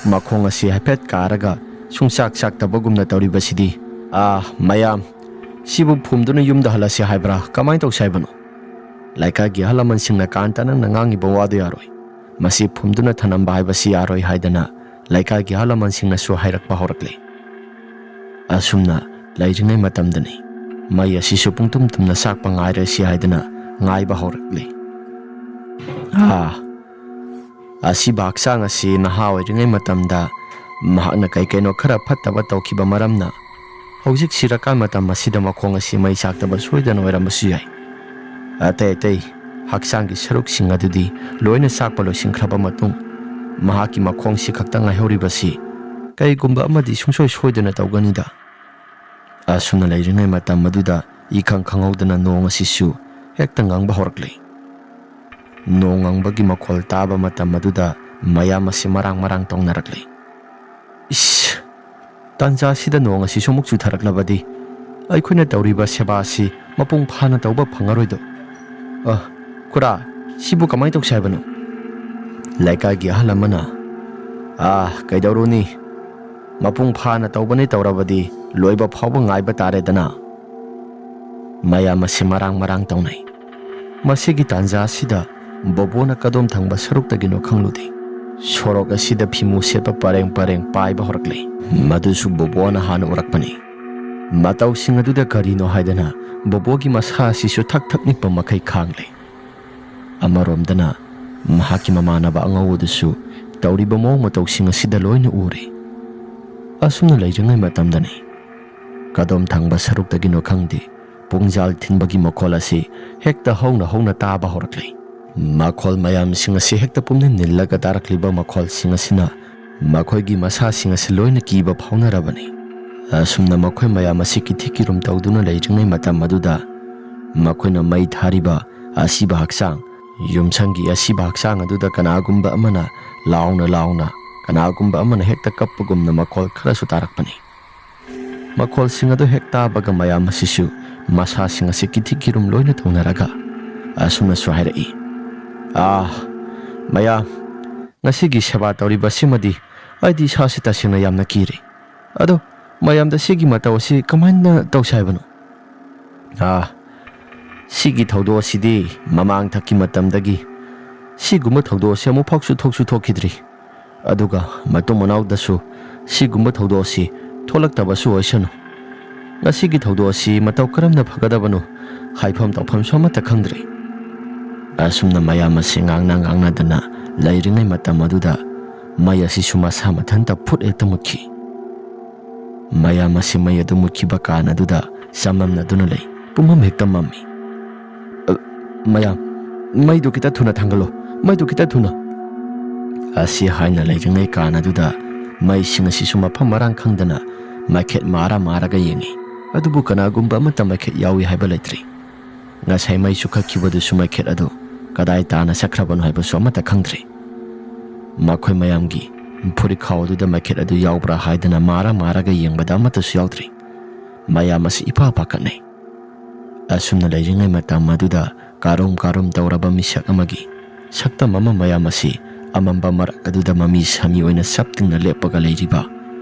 ꯃꯈꯣꯡ ꯑꯁꯤ ꯍꯥꯏꯐꯦꯠ ꯀꯥꯔꯒ ꯁꯨꯡꯆꯥꯛ ꯆꯥꯛꯇꯕꯒꯨꯝꯅ ꯇꯧꯔꯤꯕꯁꯤꯗꯤ꯫ ꯑꯥ, ꯃꯌꯥꯝ, ꯁꯤꯕꯨ ꯐꯨꯝꯗꯨꯅ ꯌꯨꯝꯗ ꯍꯜꯂꯁꯤ ꯍꯥꯏꯕ꯭ꯔꯥ? ꯀꯃꯥꯏꯅ ꯇꯧꯁꯤ ꯍꯥꯏꯕꯅꯣ?" ꯂꯩꯀꯥꯏꯒꯤ ꯑꯍꯜ ꯂꯃꯟꯁꯤꯡꯅ, "ꯀꯥꯟꯇ, ꯅꯪꯅ ꯉꯥꯡꯉꯤꯕ ꯋꯥꯗꯨ ꯌꯥꯔꯣꯏ꯫ ꯃꯁꯤ ꯐꯨꯝꯗꯨꯅ ꯊꯅꯝꯕ ꯍꯥꯏꯕꯁꯤ ꯌꯥꯔꯣꯏ," ꯍꯥꯏꯗꯅ ꯂꯩꯀꯥꯏꯒꯤ ꯑꯍꯜ ꯂꯃꯟꯁꯤꯡꯅꯁꯨ ꯍꯥꯏꯔꯛꯄ ꯍꯧꯔꯛꯂꯦ꯫ ꯑꯁꯨꯝꯅ ꯂꯩꯔꯤꯉꯩ ꯃꯇꯝꯗꯅꯤ ꯃꯩ ꯑꯁꯤꯁꯨ ꯄꯨꯡꯇꯨꯝ ꯇꯨꯝꯅ ꯆꯥꯛꯄ ꯉꯥꯏꯔꯁꯤ ꯍꯥꯏꯗꯅ ꯉꯥꯏꯕ ꯍꯧꯔꯛꯂꯤ꯫ ꯑꯥ, ꯑꯁꯤꯕ ꯍꯛꯆꯥꯡ ꯑꯁꯤ ꯅꯍꯥ ꯑꯣꯏꯔꯤꯉꯩ ꯃꯇꯝꯗ ꯃꯍꯥꯛꯅ ꯀꯩ ꯀꯩꯅꯣ ꯈꯔ ꯐꯠꯇꯕ ꯇꯧꯈꯤꯕ ꯃꯔꯝꯅ ꯍꯧꯖꯤꯛ ꯁꯤꯔꯀꯥꯟ ꯃꯇꯝ ꯑꯁꯤꯗ ꯃꯈꯣꯡ ꯑꯁꯤ ꯃꯩ ꯆꯥꯛꯇꯕ ꯁꯣꯏꯗꯅ ꯑꯣꯏꯔꯝꯕꯁꯨ ꯌꯥꯏ꯫ ꯑꯇꯩ ꯑꯇꯩ ꯍꯛꯆꯥꯡꯒꯤ ꯁꯔꯨꯛꯁꯤꯡ ꯑꯗꯨꯗꯤ ꯂꯣꯏꯅ ꯆꯥꯛꯄ ꯂꯣꯏꯁꯤꯟꯈ꯭ꯔꯕ ꯃꯇꯨꯡ ꯃꯍꯥꯛꯀꯤ ꯃꯈꯣꯡꯁꯤ ꯈꯛꯇ ꯉꯥꯏꯍꯧꯔꯤꯕꯁꯤ ꯀꯩꯒꯨꯝꯕ ꯑꯃꯗꯤ ꯁꯨꯡꯁꯣꯏ ꯁꯣꯏꯗꯅ ꯇꯧꯒꯅꯤꯗ꯫ ꯑꯁꯨꯝꯅ ꯂꯩꯔꯤꯉꯩ ꯃꯇꯝ ꯑꯗꯨꯗ ꯏꯈꯪ ꯈꯪꯍꯧꯗꯅ ꯅꯣꯡ ꯑꯁꯤꯁꯨ ꯍꯦꯛꯇ ꯉꯪꯕ ꯍꯧꯔꯛꯂꯦ꯫ ꯅꯣꯡ ꯉꯪꯕꯒꯤ ꯃꯈꯣꯜ ꯇꯥꯕ ꯃꯇꯝ ꯑꯗꯨꯗ ꯃꯌꯥꯝ ꯑꯁꯤ ꯃꯔꯥꯡ ꯃꯔꯥꯡ ꯇꯧꯅꯔꯛꯂꯤ꯫ "ꯏꯁ, ꯇꯥꯟꯖꯥꯁꯤꯗ ꯅꯣꯡ ꯑꯁꯤꯁꯨ ꯑꯃꯨꯛ ꯆꯨꯊꯔꯛꯂꯕꯗꯤ ꯑꯩꯈꯣꯏꯅ ꯇꯧꯔꯤꯕ ꯁꯦꯕꯥ ꯑꯁꯤ ꯃꯄꯨꯡ ꯐꯥꯅ ꯇꯧꯕ ꯐꯪꯉꯔꯣꯏꯗꯣ꯫ ꯑ, ꯈꯨꯔꯥ, ꯁꯤꯕꯨ ꯀꯃꯥꯏꯅ ꯇꯧꯁꯦ ꯍꯥꯏꯕꯅꯣ?" ꯂꯩꯀꯥꯏꯒꯤ ꯑꯍꯜ ꯑꯃꯅ, "ꯑꯥ, ꯀꯩꯗꯧꯔꯨꯅꯤ? ꯃꯄꯨꯡ ꯐꯥꯅ ꯇꯧꯕꯅꯤ ꯇꯧꯔꯕꯗꯤ ꯂꯣꯏꯕ ꯐꯥꯎꯕ ꯉꯥꯏꯕ ꯇꯥꯔꯦꯗꯅ꯫" ꯃꯌꯥꯝ ꯑꯁꯤ ꯃꯔꯥꯡ ꯃꯔꯥꯡ ꯇꯧꯅꯩ꯫ ꯃꯁꯤꯒꯤ ꯇꯥꯟꯖꯥ ꯑꯁꯤꯗ ꯕꯣꯕꯣꯅ ꯀꯗꯣꯝ ꯊꯪꯕ ꯁꯔꯨꯛꯇꯒꯤꯅꯣ ꯈꯪꯂꯨꯗꯦ, ꯁꯣꯔꯣꯛ ꯑꯁꯤꯗ ꯐꯤꯃꯨ ꯁꯦꯠꯄ ꯄꯔꯦꯡ ꯄꯔꯦꯡ ꯄꯥꯏꯕ ꯍꯧꯔꯛꯂꯦ꯫ ꯃꯗꯨꯁꯨ ꯕꯣꯕꯣꯅ ꯍꯥꯟꯅ ꯎꯔꯛꯄꯅꯤ꯫ ꯃꯇꯧꯁꯤꯡ ꯑꯗꯨꯗ ꯀꯔꯤꯅꯣ ꯍꯥꯏꯗꯅ ꯕꯣꯕꯣꯒꯤ ꯃꯁꯥ ꯑꯁꯤꯁꯨ ꯊꯛ ꯊꯛ ꯅꯤꯛꯄ ꯃꯈꯩ ꯈꯥꯡꯂꯦ꯫ ꯑꯃꯔꯣꯝꯗꯅ ꯃꯍꯥꯛꯀꯤ ꯃꯃꯥꯟꯅꯕ ꯑꯉꯧꯕꯗꯨꯁꯨ ꯇꯧꯔꯤꯕ ꯃꯑꯣꯡ ꯃꯇꯧꯁꯤꯡ ꯑꯁꯤꯗ ꯂꯣꯏꯅ ꯎꯔꯦ꯫ ꯑꯁꯨꯝꯅ ꯂꯩꯔꯤꯉꯩ ꯃꯇꯝꯗꯅꯤ, ꯀꯗꯣꯝ ꯊꯪꯕ ꯁꯔꯨꯛꯇꯒꯤꯅꯣ ꯈꯪꯗꯦ, ꯄꯨꯡꯖꯥꯜ ꯊꯤꯟꯕꯒꯤ ꯃꯈꯣꯜ ꯑꯁꯤ ꯍꯦꯛꯇ ꯍꯧꯅ ꯍꯧꯅ ꯇꯥꯕ ꯍꯧꯔꯛꯂꯦ꯫ ꯃꯈꯣꯜ ꯃꯌꯥꯝꯁꯤꯡ ꯑꯁꯤ ꯍꯦꯛꯇ ꯄꯨꯝꯅꯤꯜ ꯅꯤꯜꯂꯒ ꯇꯥꯔꯛꯂꯤꯕ ꯃꯈꯣꯜꯁꯤꯡ ꯑꯁꯤꯅ ꯃꯈꯣꯏꯒꯤ ꯃꯁꯥꯁꯤꯡ ꯑꯁꯤ ꯂꯣꯏꯅ ꯀꯤꯕ ꯐꯥꯎꯅꯔꯕꯅꯤ꯫ ꯑꯁꯨꯝꯅ ꯃꯈꯣꯏ ꯃꯌꯥꯝ ꯑꯁꯤ ꯀꯤꯊꯤ ꯀꯤꯔꯨꯝ ꯇꯧꯗꯨꯅ ꯂꯩꯔꯤꯉꯩ ꯃꯇꯝ ꯑꯗꯨꯗ ꯃꯈꯣꯏꯅ ꯃꯩ ꯊꯥꯔꯤꯕ ꯑꯁꯤꯕ ꯍꯛꯆꯥꯡ, ꯌꯨꯝꯁꯪꯒꯤ ꯑꯁꯤꯕ ꯍꯛꯆꯥꯡ ꯑꯗꯨꯗ ꯀꯅꯥꯒꯨꯝꯕ ꯑꯃꯅ ꯂꯥꯎꯅ ꯂꯥꯎꯅ, ꯀꯅꯥꯒꯨꯝꯕ ꯑꯃꯅ ꯍꯦꯛꯇ ꯀꯞꯄꯒꯨꯝꯅ ꯃꯈꯣꯜ ꯈꯔꯁꯨ ꯇꯥꯔꯛꯄꯅꯤ꯫ ꯃꯈꯣꯜꯁꯤꯡ ꯑꯗꯨ ꯍꯦꯛ ꯇꯥꯕꯒ ꯃꯌꯥꯝ ꯑꯁꯤꯁꯨ ꯃꯁꯥꯁꯤꯡ ꯑꯁꯤ ꯀꯤꯊꯤ ꯀꯤꯔꯨꯝ ꯂꯣꯏꯅ ꯇꯧꯅꯔꯒ ꯑꯁꯨꯝꯅꯁꯨ ꯍꯥꯏꯔꯛꯏ, "ꯑꯥ, ꯃꯌꯥꯝ, ꯉꯁꯤꯒꯤ ꯁꯦꯕꯥ ꯇꯧꯔꯤꯕ ꯑꯁꯤꯃꯗꯤ ꯑꯩꯗꯤ ꯏꯁꯥꯁꯤ ꯇꯁꯦꯡꯅ ꯌꯥꯝꯅ ꯀꯤꯔꯦ꯫ ꯑꯗꯣ ꯃꯌꯥꯝꯗ ꯁꯤꯒꯤ ꯃꯇꯧ ꯑꯁꯤ ꯀꯃꯥꯏꯅ ꯇꯧꯁꯦ ꯍꯥꯏꯕꯅꯣ?" "ꯑꯥ, ꯁꯤꯒꯤ ꯊꯧꯗꯣꯛ ꯑꯁꯤꯗꯤ ꯃꯃꯥꯡ ꯊꯛꯀꯤ ꯃꯇꯝꯗꯒꯤ ꯁꯤꯒꯨꯝꯕ ꯊꯧꯗꯣꯛ ꯑꯁꯤ ꯑꯃꯨꯛꯐꯥꯎꯁꯨ ꯊꯣꯛꯁꯨ ꯊꯣꯛꯈꯤꯗ꯭ꯔꯤ꯫ ꯑꯗꯨꯒ ꯃꯇꯨꯡ ꯃꯅꯥꯎꯗꯁꯨ ꯁꯤꯒꯨꯝꯕ ꯊꯧꯗꯣꯛ ꯑꯁꯤ ꯊꯣꯛꯂꯛꯇꯕꯁꯨ ꯑꯣꯏꯁꯅꯨ꯫ ꯉꯁꯤꯒꯤ ꯊꯧꯗꯣꯛ ꯑꯁꯤ ꯃꯇꯧ ꯀꯔꯝꯅ ꯐꯒꯗꯕꯅꯣ ꯍꯥꯏꯐꯝ ꯇꯧꯐꯝꯁꯨ ꯑꯃꯠꯇ ꯈꯪꯗ꯭ꯔꯦ꯫" ꯑꯁꯨꯝꯅ ꯃꯌꯥꯝ ꯑꯁꯤ ꯉꯥꯡꯅ ꯉꯥꯡꯅꯗꯅ ꯂꯩꯔꯤꯉꯩ ꯃꯇꯝ ꯑꯗꯨꯗ ꯃꯩ ꯑꯁꯤꯁꯨ ꯃꯁꯥ ꯃꯊꯟꯇ ꯐꯨꯠ ꯍꯦꯛꯇ ꯃꯨꯠꯈꯤ꯫ ꯃꯌꯥꯝ ꯑꯁꯤ ꯃꯩ ꯑꯗꯨ ꯃꯨꯠꯈꯤꯕ ꯀꯥꯟ ꯑꯗꯨꯗ ꯆꯃꯝꯅꯗꯨꯅ ꯂꯩ꯫ ꯄꯨꯝꯃꯝ ꯍꯦꯛꯇ ꯃꯝꯃꯤ꯫ "ꯑ, ꯃꯌꯥꯝ, ꯃꯩꯗꯨ ꯈꯤꯇ ꯊꯨꯅ ꯊꯥꯡꯒꯠꯂꯣ, ꯃꯩꯗꯨ ꯈꯤꯇ ꯊꯨꯅ!" ꯑꯁꯤ ꯍꯥꯏꯅ ꯂꯩꯔꯤꯉꯩ ꯀꯥꯟ ꯑꯗꯨꯗ ꯃꯩꯁꯤꯡ ꯑꯁꯤꯁꯨ ꯃꯐꯝ ꯃꯔꯥꯡ ꯈꯪꯗꯅ ꯃꯥꯏꯈꯦꯠ ꯃꯥꯔ ꯃꯥꯔꯒ ꯌꯦꯡꯉꯤ꯫ ꯑꯗꯨꯕꯨ ꯀꯅꯥꯒꯨꯝꯕ ꯑꯃꯠꯇ ꯃꯥꯏꯈꯦꯠ ꯌꯥꯎꯏ ꯍꯥꯏꯕ ꯂꯩꯇ꯭ꯔꯤ꯫ ꯉꯁꯥꯏ ꯃꯩ ꯆꯨꯈꯠꯈꯤꯕꯗꯨꯁꯨ ꯃꯥꯏꯈꯦꯠ ꯑꯗꯨ ꯀꯗꯥꯏ ꯇꯥꯅ ꯆꯠꯈ꯭ꯔꯕꯅꯣ ꯍꯥꯏꯕꯁꯨ ꯑꯃꯠꯇ ꯈꯪꯗ꯭ꯔꯤ꯫ ꯃꯈꯣꯏ ꯃꯌꯥꯝꯒꯤ ꯐꯨꯔꯤꯠꯈꯥꯎ ꯑꯗꯨꯗ ꯃꯩꯈꯦꯠ ꯑꯗꯨ ꯌꯥꯎꯕ꯭ꯔꯥ ꯍꯥꯏꯗꯅ ꯃꯥꯔ ꯃꯥꯔꯒ ꯌꯦꯡꯕꯗ ꯑꯃꯠꯇꯁꯨ ꯌꯥꯎꯗ꯭ꯔꯤ꯫ ꯃꯌꯥꯝ ꯑꯁꯤ ꯏꯄꯥ ꯄꯥꯈꯠꯅꯩ꯫ ꯑꯁꯨꯝꯅ ꯂꯩꯔꯤꯉꯩ ꯃꯇꯝ ꯑꯗꯨꯗ ꯀꯥꯔꯨꯝ ꯀꯥꯔꯨꯝ ꯇꯧꯔꯕ ꯃꯤꯁꯛ ꯑꯃꯒꯤ ꯁꯛꯇꯝ ꯑꯃ ꯃꯌꯥꯝ ꯑꯁꯤ ꯑꯃꯝꯕ ꯃꯔꯛ ꯑꯗꯨꯗ ꯃꯃꯤ ꯁꯥꯃꯤ ꯑꯣꯏꯅ ꯁꯞ ꯇꯤꯡꯅ ꯂꯦꯞꯄꯒ ꯂꯩꯔꯤꯕ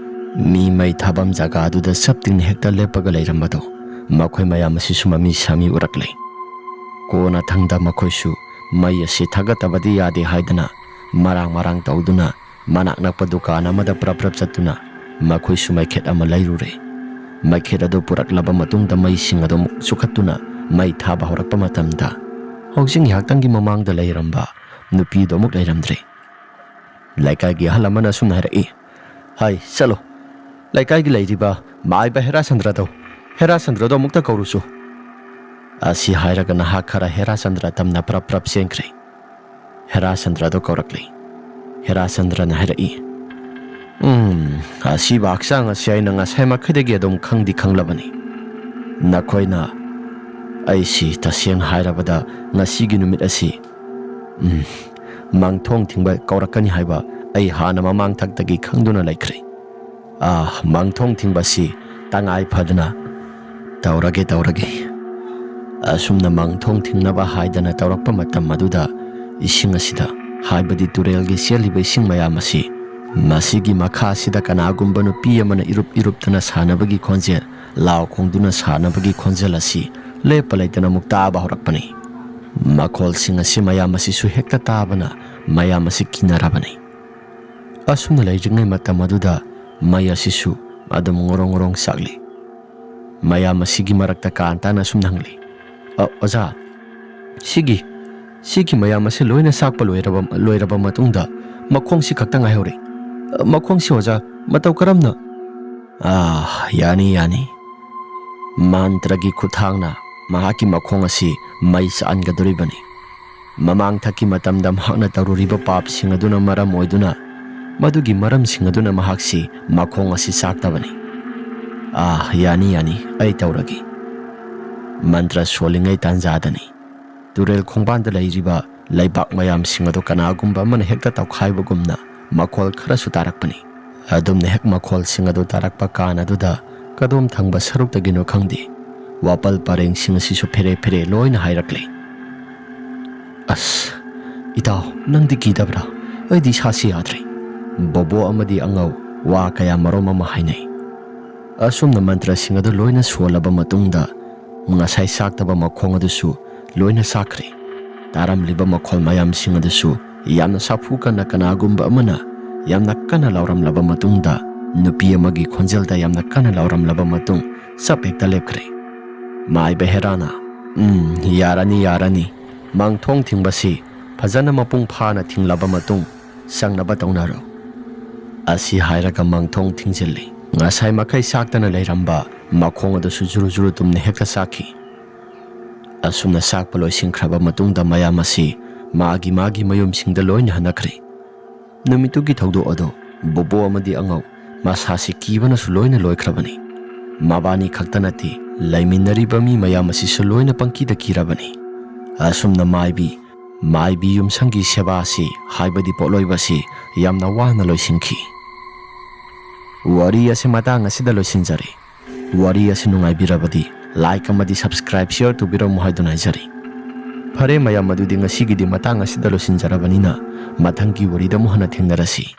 ꯃꯤ ꯃꯩ ꯊꯥꯐꯝ ꯖꯒꯥ ꯑꯗꯨꯗ ꯁꯞ ꯇꯤꯡꯅ ꯍꯦꯛꯇ ꯂꯦꯞꯄꯒ ꯂꯩꯔꯝꯕꯗꯣ ꯃꯈꯣꯏ ꯃꯌꯥꯝ ꯑꯁꯤꯁꯨ ꯃꯃꯤ ꯁꯥꯃꯤ ꯎꯔꯛꯂꯦ꯫ ꯀꯣꯟꯅꯊꯪꯗ ꯃꯈꯣꯏꯁꯨ ꯃꯩ ꯑꯁꯤ ꯊꯥꯒꯠꯇꯕꯗꯤ ꯌꯥꯗꯦ ꯍꯥꯏꯗꯅ ꯃꯔꯥꯡ ꯃꯔꯥꯡ ꯇꯧꯗꯨꯅ ꯃꯅꯥꯛ ꯅꯛꯄ ꯗꯨꯀꯥꯟ ꯑꯃꯗ ꯄ꯭ꯔꯞ ꯄ꯭ꯔꯞ ꯆꯠꯇꯨꯅ ꯃꯈꯣꯏꯁꯨ ꯃꯩꯈꯦꯠ ꯑꯃ ꯂꯩꯔꯨꯔꯦ꯫ ꯃꯩꯈꯦꯠ ꯑꯗꯨ ꯄꯨꯔꯛꯂꯕ ꯃꯇꯨꯡꯗ ꯃꯩꯁꯤꯡ ꯑꯗꯨ ꯑꯃꯨꯛ ꯆꯨꯈꯠꯇꯨꯅ ꯃꯩ ꯊꯥꯕ ꯍꯧꯔꯛꯄ ꯃꯇꯝꯗ ꯍꯧꯖꯤꯛ ꯉꯥꯏꯍꯥꯛꯇꯪꯒꯤ ꯃꯃꯥꯡꯗ ꯂꯩꯔꯝꯕ ꯅꯨꯄꯤꯗꯣ ꯑꯃꯨꯛ ꯂꯩꯔꯝꯗ꯭ꯔꯦ꯫ ꯂꯩꯀꯥꯏꯒꯤ ꯑꯍꯜ ꯑꯃꯅ ꯑꯁꯨꯝꯅ ꯍꯥꯏꯔꯛꯏ, "ꯍꯥꯏ, ꯆꯠꯂꯣ, ꯂꯩꯀꯥꯏꯒꯤ ꯂꯩꯔꯤꯕ ꯃꯥꯏꯕ ꯍꯦꯔꯥꯆꯟꯗ꯭ꯔꯗꯣ, ꯍꯦꯔꯥꯆꯟꯗ꯭ꯔꯗꯣ ꯑꯃꯨꯛꯇ ꯀꯧꯔꯨꯁꯨ"꯫ ꯑꯁꯤ ꯍꯥꯏꯔꯒ ꯅꯍꯥꯛ ꯈꯔ ꯍꯦꯔꯥꯆꯟꯗ꯭ꯔ ꯇꯝꯅ ꯄ꯭ꯔꯞ ꯄ꯭ꯔꯞ ꯆꯦꯟꯈ꯭ꯔꯦ꯫ ꯍꯦꯔꯥꯆꯟꯗ꯭ꯔꯗꯣ ꯀꯧꯔꯛꯂꯤ꯫ ꯍꯦꯔꯥꯆꯟꯗ꯭ꯔꯅ ꯍꯥꯏꯔꯛꯏ, "ꯎꯝ, ꯑꯁꯤꯕ ꯍꯛꯆꯥꯡ ꯑꯁꯤ ꯑꯩꯅ ꯉꯁꯥꯏ ꯃꯈꯩꯗꯒꯤ ꯑꯗꯨꯝ ꯈꯪꯗꯤ ꯈꯪꯂꯕꯅꯤ꯫ ꯅꯈꯣꯏꯅ ꯑꯩꯁꯤ ꯇꯁꯦꯡꯅ ꯍꯥꯏꯔꯕꯗ ꯉꯁꯤꯒꯤ ꯅꯨꯃꯤꯠ ꯑꯁꯤ, ꯎꯝ, ꯃꯥꯡꯊꯣꯡ ꯊꯤꯡꯕ ꯀꯧꯔꯛꯀꯅꯤ ꯍꯥꯏꯕ ꯑꯩ ꯍꯥꯟꯅ ꯃꯃꯥꯡ ꯊꯛꯇꯒꯤ ꯈꯪꯗꯨꯅ ꯂꯩꯈ꯭ꯔꯦ꯫ ꯑꯥ, ꯃꯥꯡꯊꯣꯡ ꯊꯤꯡꯕꯁꯤ ꯇꯉꯥꯏ ꯐꯗꯅ ꯇꯧꯔꯒꯦ, ꯇꯧꯔꯒꯦ"꯫ ꯑꯁꯨꯝꯅ ꯃꯥꯡꯊꯣꯡ ꯊꯤꯡꯅꯕ ꯍꯥꯏꯗꯅ ꯇꯧꯔꯛꯄ ꯃꯇꯝ ꯑꯗꯨꯗ ꯏꯁꯤꯡ ꯑꯁꯤꯗ, ꯍꯥꯏꯕꯗꯤ ꯇꯨꯔꯦꯜꯒꯤ ꯆꯦꯜꯂꯤꯕ ꯏꯁꯤꯡ ꯃꯌꯥꯝ ꯑꯁꯤ, ꯃꯁꯤꯒꯤ ꯃꯈꯥꯁꯤꯗ ꯀꯅꯥꯒꯨꯝꯕ ꯅꯨꯄꯤ ꯑꯃꯅ ꯏꯔꯨꯞ ꯏꯔꯨꯞꯇꯅ ꯁꯥꯟꯅꯕꯒꯤ ꯈꯣꯟꯖꯦꯜ, ꯂꯥꯎ ꯈꯣꯡꯗꯨꯅ ꯁꯥꯟꯅꯕꯒꯤ ꯈꯣꯟꯖꯦꯜ ꯑꯁꯤ ꯂꯦꯞꯄ ꯂꯩꯇꯅ ꯑꯃꯨꯛ ꯇꯥꯕ ꯍꯧꯔꯛꯄꯅꯤ꯫ ꯃꯈꯣꯜꯁꯤꯡ ꯑꯁꯤ ꯃꯌꯥꯝ ꯑꯁꯤꯁꯨ ꯍꯦꯛꯇ ꯇꯥꯕꯅ ꯃꯌꯥꯝ ꯑꯁꯤ ꯀꯤꯅꯔꯕꯅꯤ꯫ ꯑꯁꯨꯝꯅ ꯂꯩꯔꯤꯉꯩ ꯃꯇꯝ ꯑꯗꯨꯗ ꯃꯩ ꯑꯁꯤꯁꯨ ꯑꯗꯨꯝ ꯉꯣꯔꯣꯡ ꯉꯣꯔꯣꯡ ꯆꯥꯛꯂꯤ꯫ ꯃꯌꯥꯝ ꯑꯁꯤꯒꯤ ꯃꯔꯛꯇ ꯀꯥꯟꯇꯥꯅ ꯑꯁꯨꯝꯅ ꯍꯪꯂꯤ, "ꯑ, ꯑꯣꯖꯥ, ꯁꯤꯒꯤ, ꯁꯤꯒꯤ ꯃꯌꯥꯝ ꯑꯁꯤ ꯂꯣꯏꯅ ꯆꯥꯛꯄ ꯂꯣꯏꯔꯕ, ꯂꯣꯏꯔꯕ ꯃꯇꯨꯡꯗ ꯃꯈꯣꯡꯁꯤ ꯈꯛꯇ ꯉꯥꯏꯍꯧꯔꯦ꯫ ꯑ, ꯃꯈꯣꯡꯁꯤ, ꯑꯣꯖꯥ, ꯃꯇꯧ ꯀꯔꯝꯅ?" "ꯑꯥ, ꯌꯥꯅꯤ, ꯌꯥꯅꯤ꯫ ꯃꯟꯇ꯭ꯔꯒꯤ ꯈꯨꯠꯊꯥꯡꯅ ꯃꯍꯥꯛꯀꯤ ꯃꯈꯣꯡ ꯑꯁꯤ ꯃꯩ ꯆꯥꯛꯍꯟꯒꯗꯧꯔꯤꯕꯅꯤ꯫ ꯃꯃꯥꯡ ꯊꯛꯀꯤ ꯃꯇꯝꯗ ꯃꯍꯥꯛꯅ ꯇꯧꯔꯨꯔꯤꯕ ꯄꯥꯞꯁꯤꯡ ꯑꯗꯨꯅ ꯃꯔꯝ ꯑꯣꯏꯗꯨꯅ ꯃꯗꯨꯒꯤ ꯃꯔꯝꯁꯤꯡ ꯑꯗꯨꯅ ꯃꯍꯥꯛꯁꯤ ꯃꯈꯣꯡ ꯑꯁꯤ ꯆꯥꯛꯇꯕꯅꯤ꯫ ꯑꯥ, ꯌꯥꯅꯤ, ꯌꯥꯅꯤ, ꯑꯩ ꯇꯧꯔꯒꯦ"꯫ ꯃꯟꯇ꯭ꯔ ꯁꯣꯜꯂꯤꯉꯩ ꯇꯥꯟꯖꯥꯗꯅꯤ ꯇꯨꯔꯦꯜ ꯈꯣꯡꯕꯥꯟꯗ ꯂꯩꯔꯤꯕ ꯂꯩꯕꯥꯛ ꯃꯌꯥꯝꯁꯤꯡ ꯑꯗꯨ ꯀꯅꯥꯒꯨꯝꯕ ꯑꯃꯅ ꯍꯦꯛꯇ ꯇꯧꯈꯥꯏꯕꯒꯨꯝꯅ ꯃꯈꯣꯜ ꯈꯔꯁꯨ ꯇꯥꯔꯛꯄꯅꯤ꯫ ꯑꯗꯨꯝꯅ ꯍꯦꯛ ꯃꯈꯣꯜꯁꯤꯡ ꯑꯗꯨ ꯇꯥꯔꯛꯄ ꯀꯥꯟ ꯑꯗꯨꯗ ꯀꯗꯣꯝ ꯊꯪꯕ ꯁꯔꯨꯛꯇꯒꯤꯅꯣ ꯈꯪꯗꯦ, ꯋꯥꯄꯜ ꯄꯔꯦꯡꯁꯤꯡ ꯑꯁꯤꯁꯨ ꯐꯦꯔꯦ ꯐꯦꯔꯦ ꯂꯣꯏꯅ ꯍꯥꯏꯔꯛꯂꯦ꯫ "ꯑꯁ, ꯏꯇꯥꯎ, ꯅꯪꯗꯤ ꯀꯤꯗꯕ꯭ꯔꯥ? ꯑꯩꯗꯤ ꯏꯁꯥꯁꯤ ꯌꯥꯗ꯭ꯔꯦ꯫" ꯕꯣꯕꯣ ꯑꯃꯗꯤ ꯑꯉꯧ ꯋꯥ ꯀꯌꯥ ꯃꯔꯣꯝ ꯑꯃ ꯍꯥꯏꯅꯩ꯫ ꯑꯁꯨꯝꯅ ꯃꯟꯇ꯭ꯔꯁꯤꯡ ꯑꯗꯨ ꯂꯣꯏꯅ ꯁꯣꯜꯂꯕ ꯃꯇꯨꯡꯗ, ꯉꯁꯥꯏ ꯁꯥꯛꯇꯕ ꯃꯈꯣꯡ ꯑꯗꯨꯁꯨ ꯂꯣꯏꯅ ꯁꯥꯛꯈ꯭ꯔꯦ꯫ ꯇꯥꯔꯝꯂꯤꯕ ꯃꯈꯣꯜ ꯃꯌꯥꯝꯁꯤꯡ ꯑꯗꯨꯁꯨ ꯌꯥꯝꯅ ꯁꯥꯐꯨ ꯀꯟꯅ, ꯀꯅꯥꯒꯨꯝꯕ ꯑꯃꯅ ꯌꯥꯝꯅ ꯀꯟꯅ ꯂꯥꯎꯔꯝꯂꯕ ꯃꯇꯨꯡꯗ, ꯅꯨꯄꯤ ꯑꯃꯒꯤ ꯈꯣꯟꯖꯦꯜꯗ ꯌꯥꯝꯅ ꯀꯟꯅ ꯂꯥꯎꯔꯝꯂꯕ ꯃꯇꯨꯡ, ꯆꯞ ꯍꯦꯛꯇ ꯂꯦꯞꯈ꯭ꯔꯦ꯫ "ꯃꯥꯏꯕ ꯍꯦꯔꯥꯅ, ꯎꯝ, ꯌꯥꯔꯅꯤ, ꯌꯥꯔꯅꯤ꯫ ꯃꯥꯡꯊꯣꯡ ꯊꯤꯡꯕꯁꯤ ꯐꯖꯅ ꯃꯄꯨꯡ ꯐꯥꯅ ꯊꯤꯡꯂꯕ ꯃꯇꯨꯡ ꯆꯪꯅꯕ ꯇꯧꯅꯔꯣ꯫" ꯑꯁꯤ ꯍꯥꯏꯔꯒ ꯃꯥꯡꯊꯣꯡ ꯊꯤꯡꯖꯤꯜꯂꯤ꯫ ꯉꯁꯥꯏ ꯃꯈꯩ ꯁꯥꯛꯇꯅ ꯂꯩꯔꯝꯕ ꯃꯈꯣꯡ ꯑꯗꯨꯁꯨ ꯖꯨꯔꯨ ꯖꯨꯔꯨ ꯇꯨꯝꯅ ꯍꯦꯛꯇ ꯁꯥꯛꯈꯤ꯫ ꯑꯁꯨꯝꯅ ꯁꯥꯛꯄ ꯂꯣꯏꯁꯤꯟꯈ꯭ꯔꯕ ꯃꯇꯨꯡꯗ, ꯃꯌꯥꯝ ꯑꯁꯤ ꯃꯥꯒꯤ ꯃꯥꯒꯤ ꯃꯌꯨꯝꯁꯤꯡꯗ ꯂꯣꯏꯅ ꯍꯟꯅꯈ꯭ꯔꯦ꯫ ꯅꯨꯃꯤꯠꯇꯨꯒꯤ ꯊꯧꯗꯣꯛ ꯑꯗꯨ ꯕꯣꯕꯣ ꯑꯃꯗꯤ ꯑꯉꯧ ꯃꯁꯥꯁꯤ ꯀꯤꯕꯅꯁꯨ ꯂꯣꯏꯅ ꯂꯣꯏꯈ꯭ꯔꯕꯅꯤ꯫ ꯃꯕꯥꯅꯤ ꯈꯛꯇ ꯅꯠꯇꯦ, ꯂꯩꯃꯤꯟꯅꯔꯤꯕ ꯃꯤ ꯃꯌꯥꯝ ꯑꯁꯤꯁꯨ ꯂꯣꯏꯅ ꯄꯪꯀꯤꯗ ꯀꯤꯔꯕꯅꯤ꯫ ꯑꯁꯨꯝꯅ ꯃꯥꯏꯕꯤ, ꯃꯥꯏꯕꯤ ꯌꯨꯝꯁꯪꯒꯤ ꯁꯦꯕꯥ ꯑꯁꯤ, ꯍꯥꯏꯕꯗꯤ ꯄꯣꯠꯂꯣꯏꯕ ꯑꯁꯤ ꯌꯥꯝꯅ ꯋꯥꯅ ꯂꯣꯏꯁꯤꯟꯈꯤ꯫ ꯋꯥꯔꯤ ꯑꯁꯤ ꯃꯇꯥꯡ ꯑꯁꯤꯗ ꯂꯣꯏꯁꯤꯟꯖꯔꯦ꯫ ꯋꯥꯔꯤ ꯑꯁꯤ ꯅꯨꯡꯉꯥꯏꯕꯤꯔꯕꯗꯤ like ꯑꯃꯗꯤ subscribe, share ꯇꯧꯕꯤꯔꯝꯃꯨ ꯍꯥꯏꯗꯨꯅ ꯍꯥꯏꯖꯔꯤ꯫ ꯐꯔꯦ ꯃꯌꯥꯝ, ꯑꯗꯨꯗꯤ ꯉꯁꯤꯒꯤꯗꯤ ꯃꯇꯥꯡ ꯑꯁꯤꯗ ꯂꯣꯏꯁꯤꯟꯖꯔꯕꯅꯤꯅ, ꯃꯊꯪꯒꯤ ꯋꯥꯔꯤꯗ ꯑꯃꯨꯛ ꯍꯟꯅ ꯊꯦꯡꯅꯔꯁꯤ꯫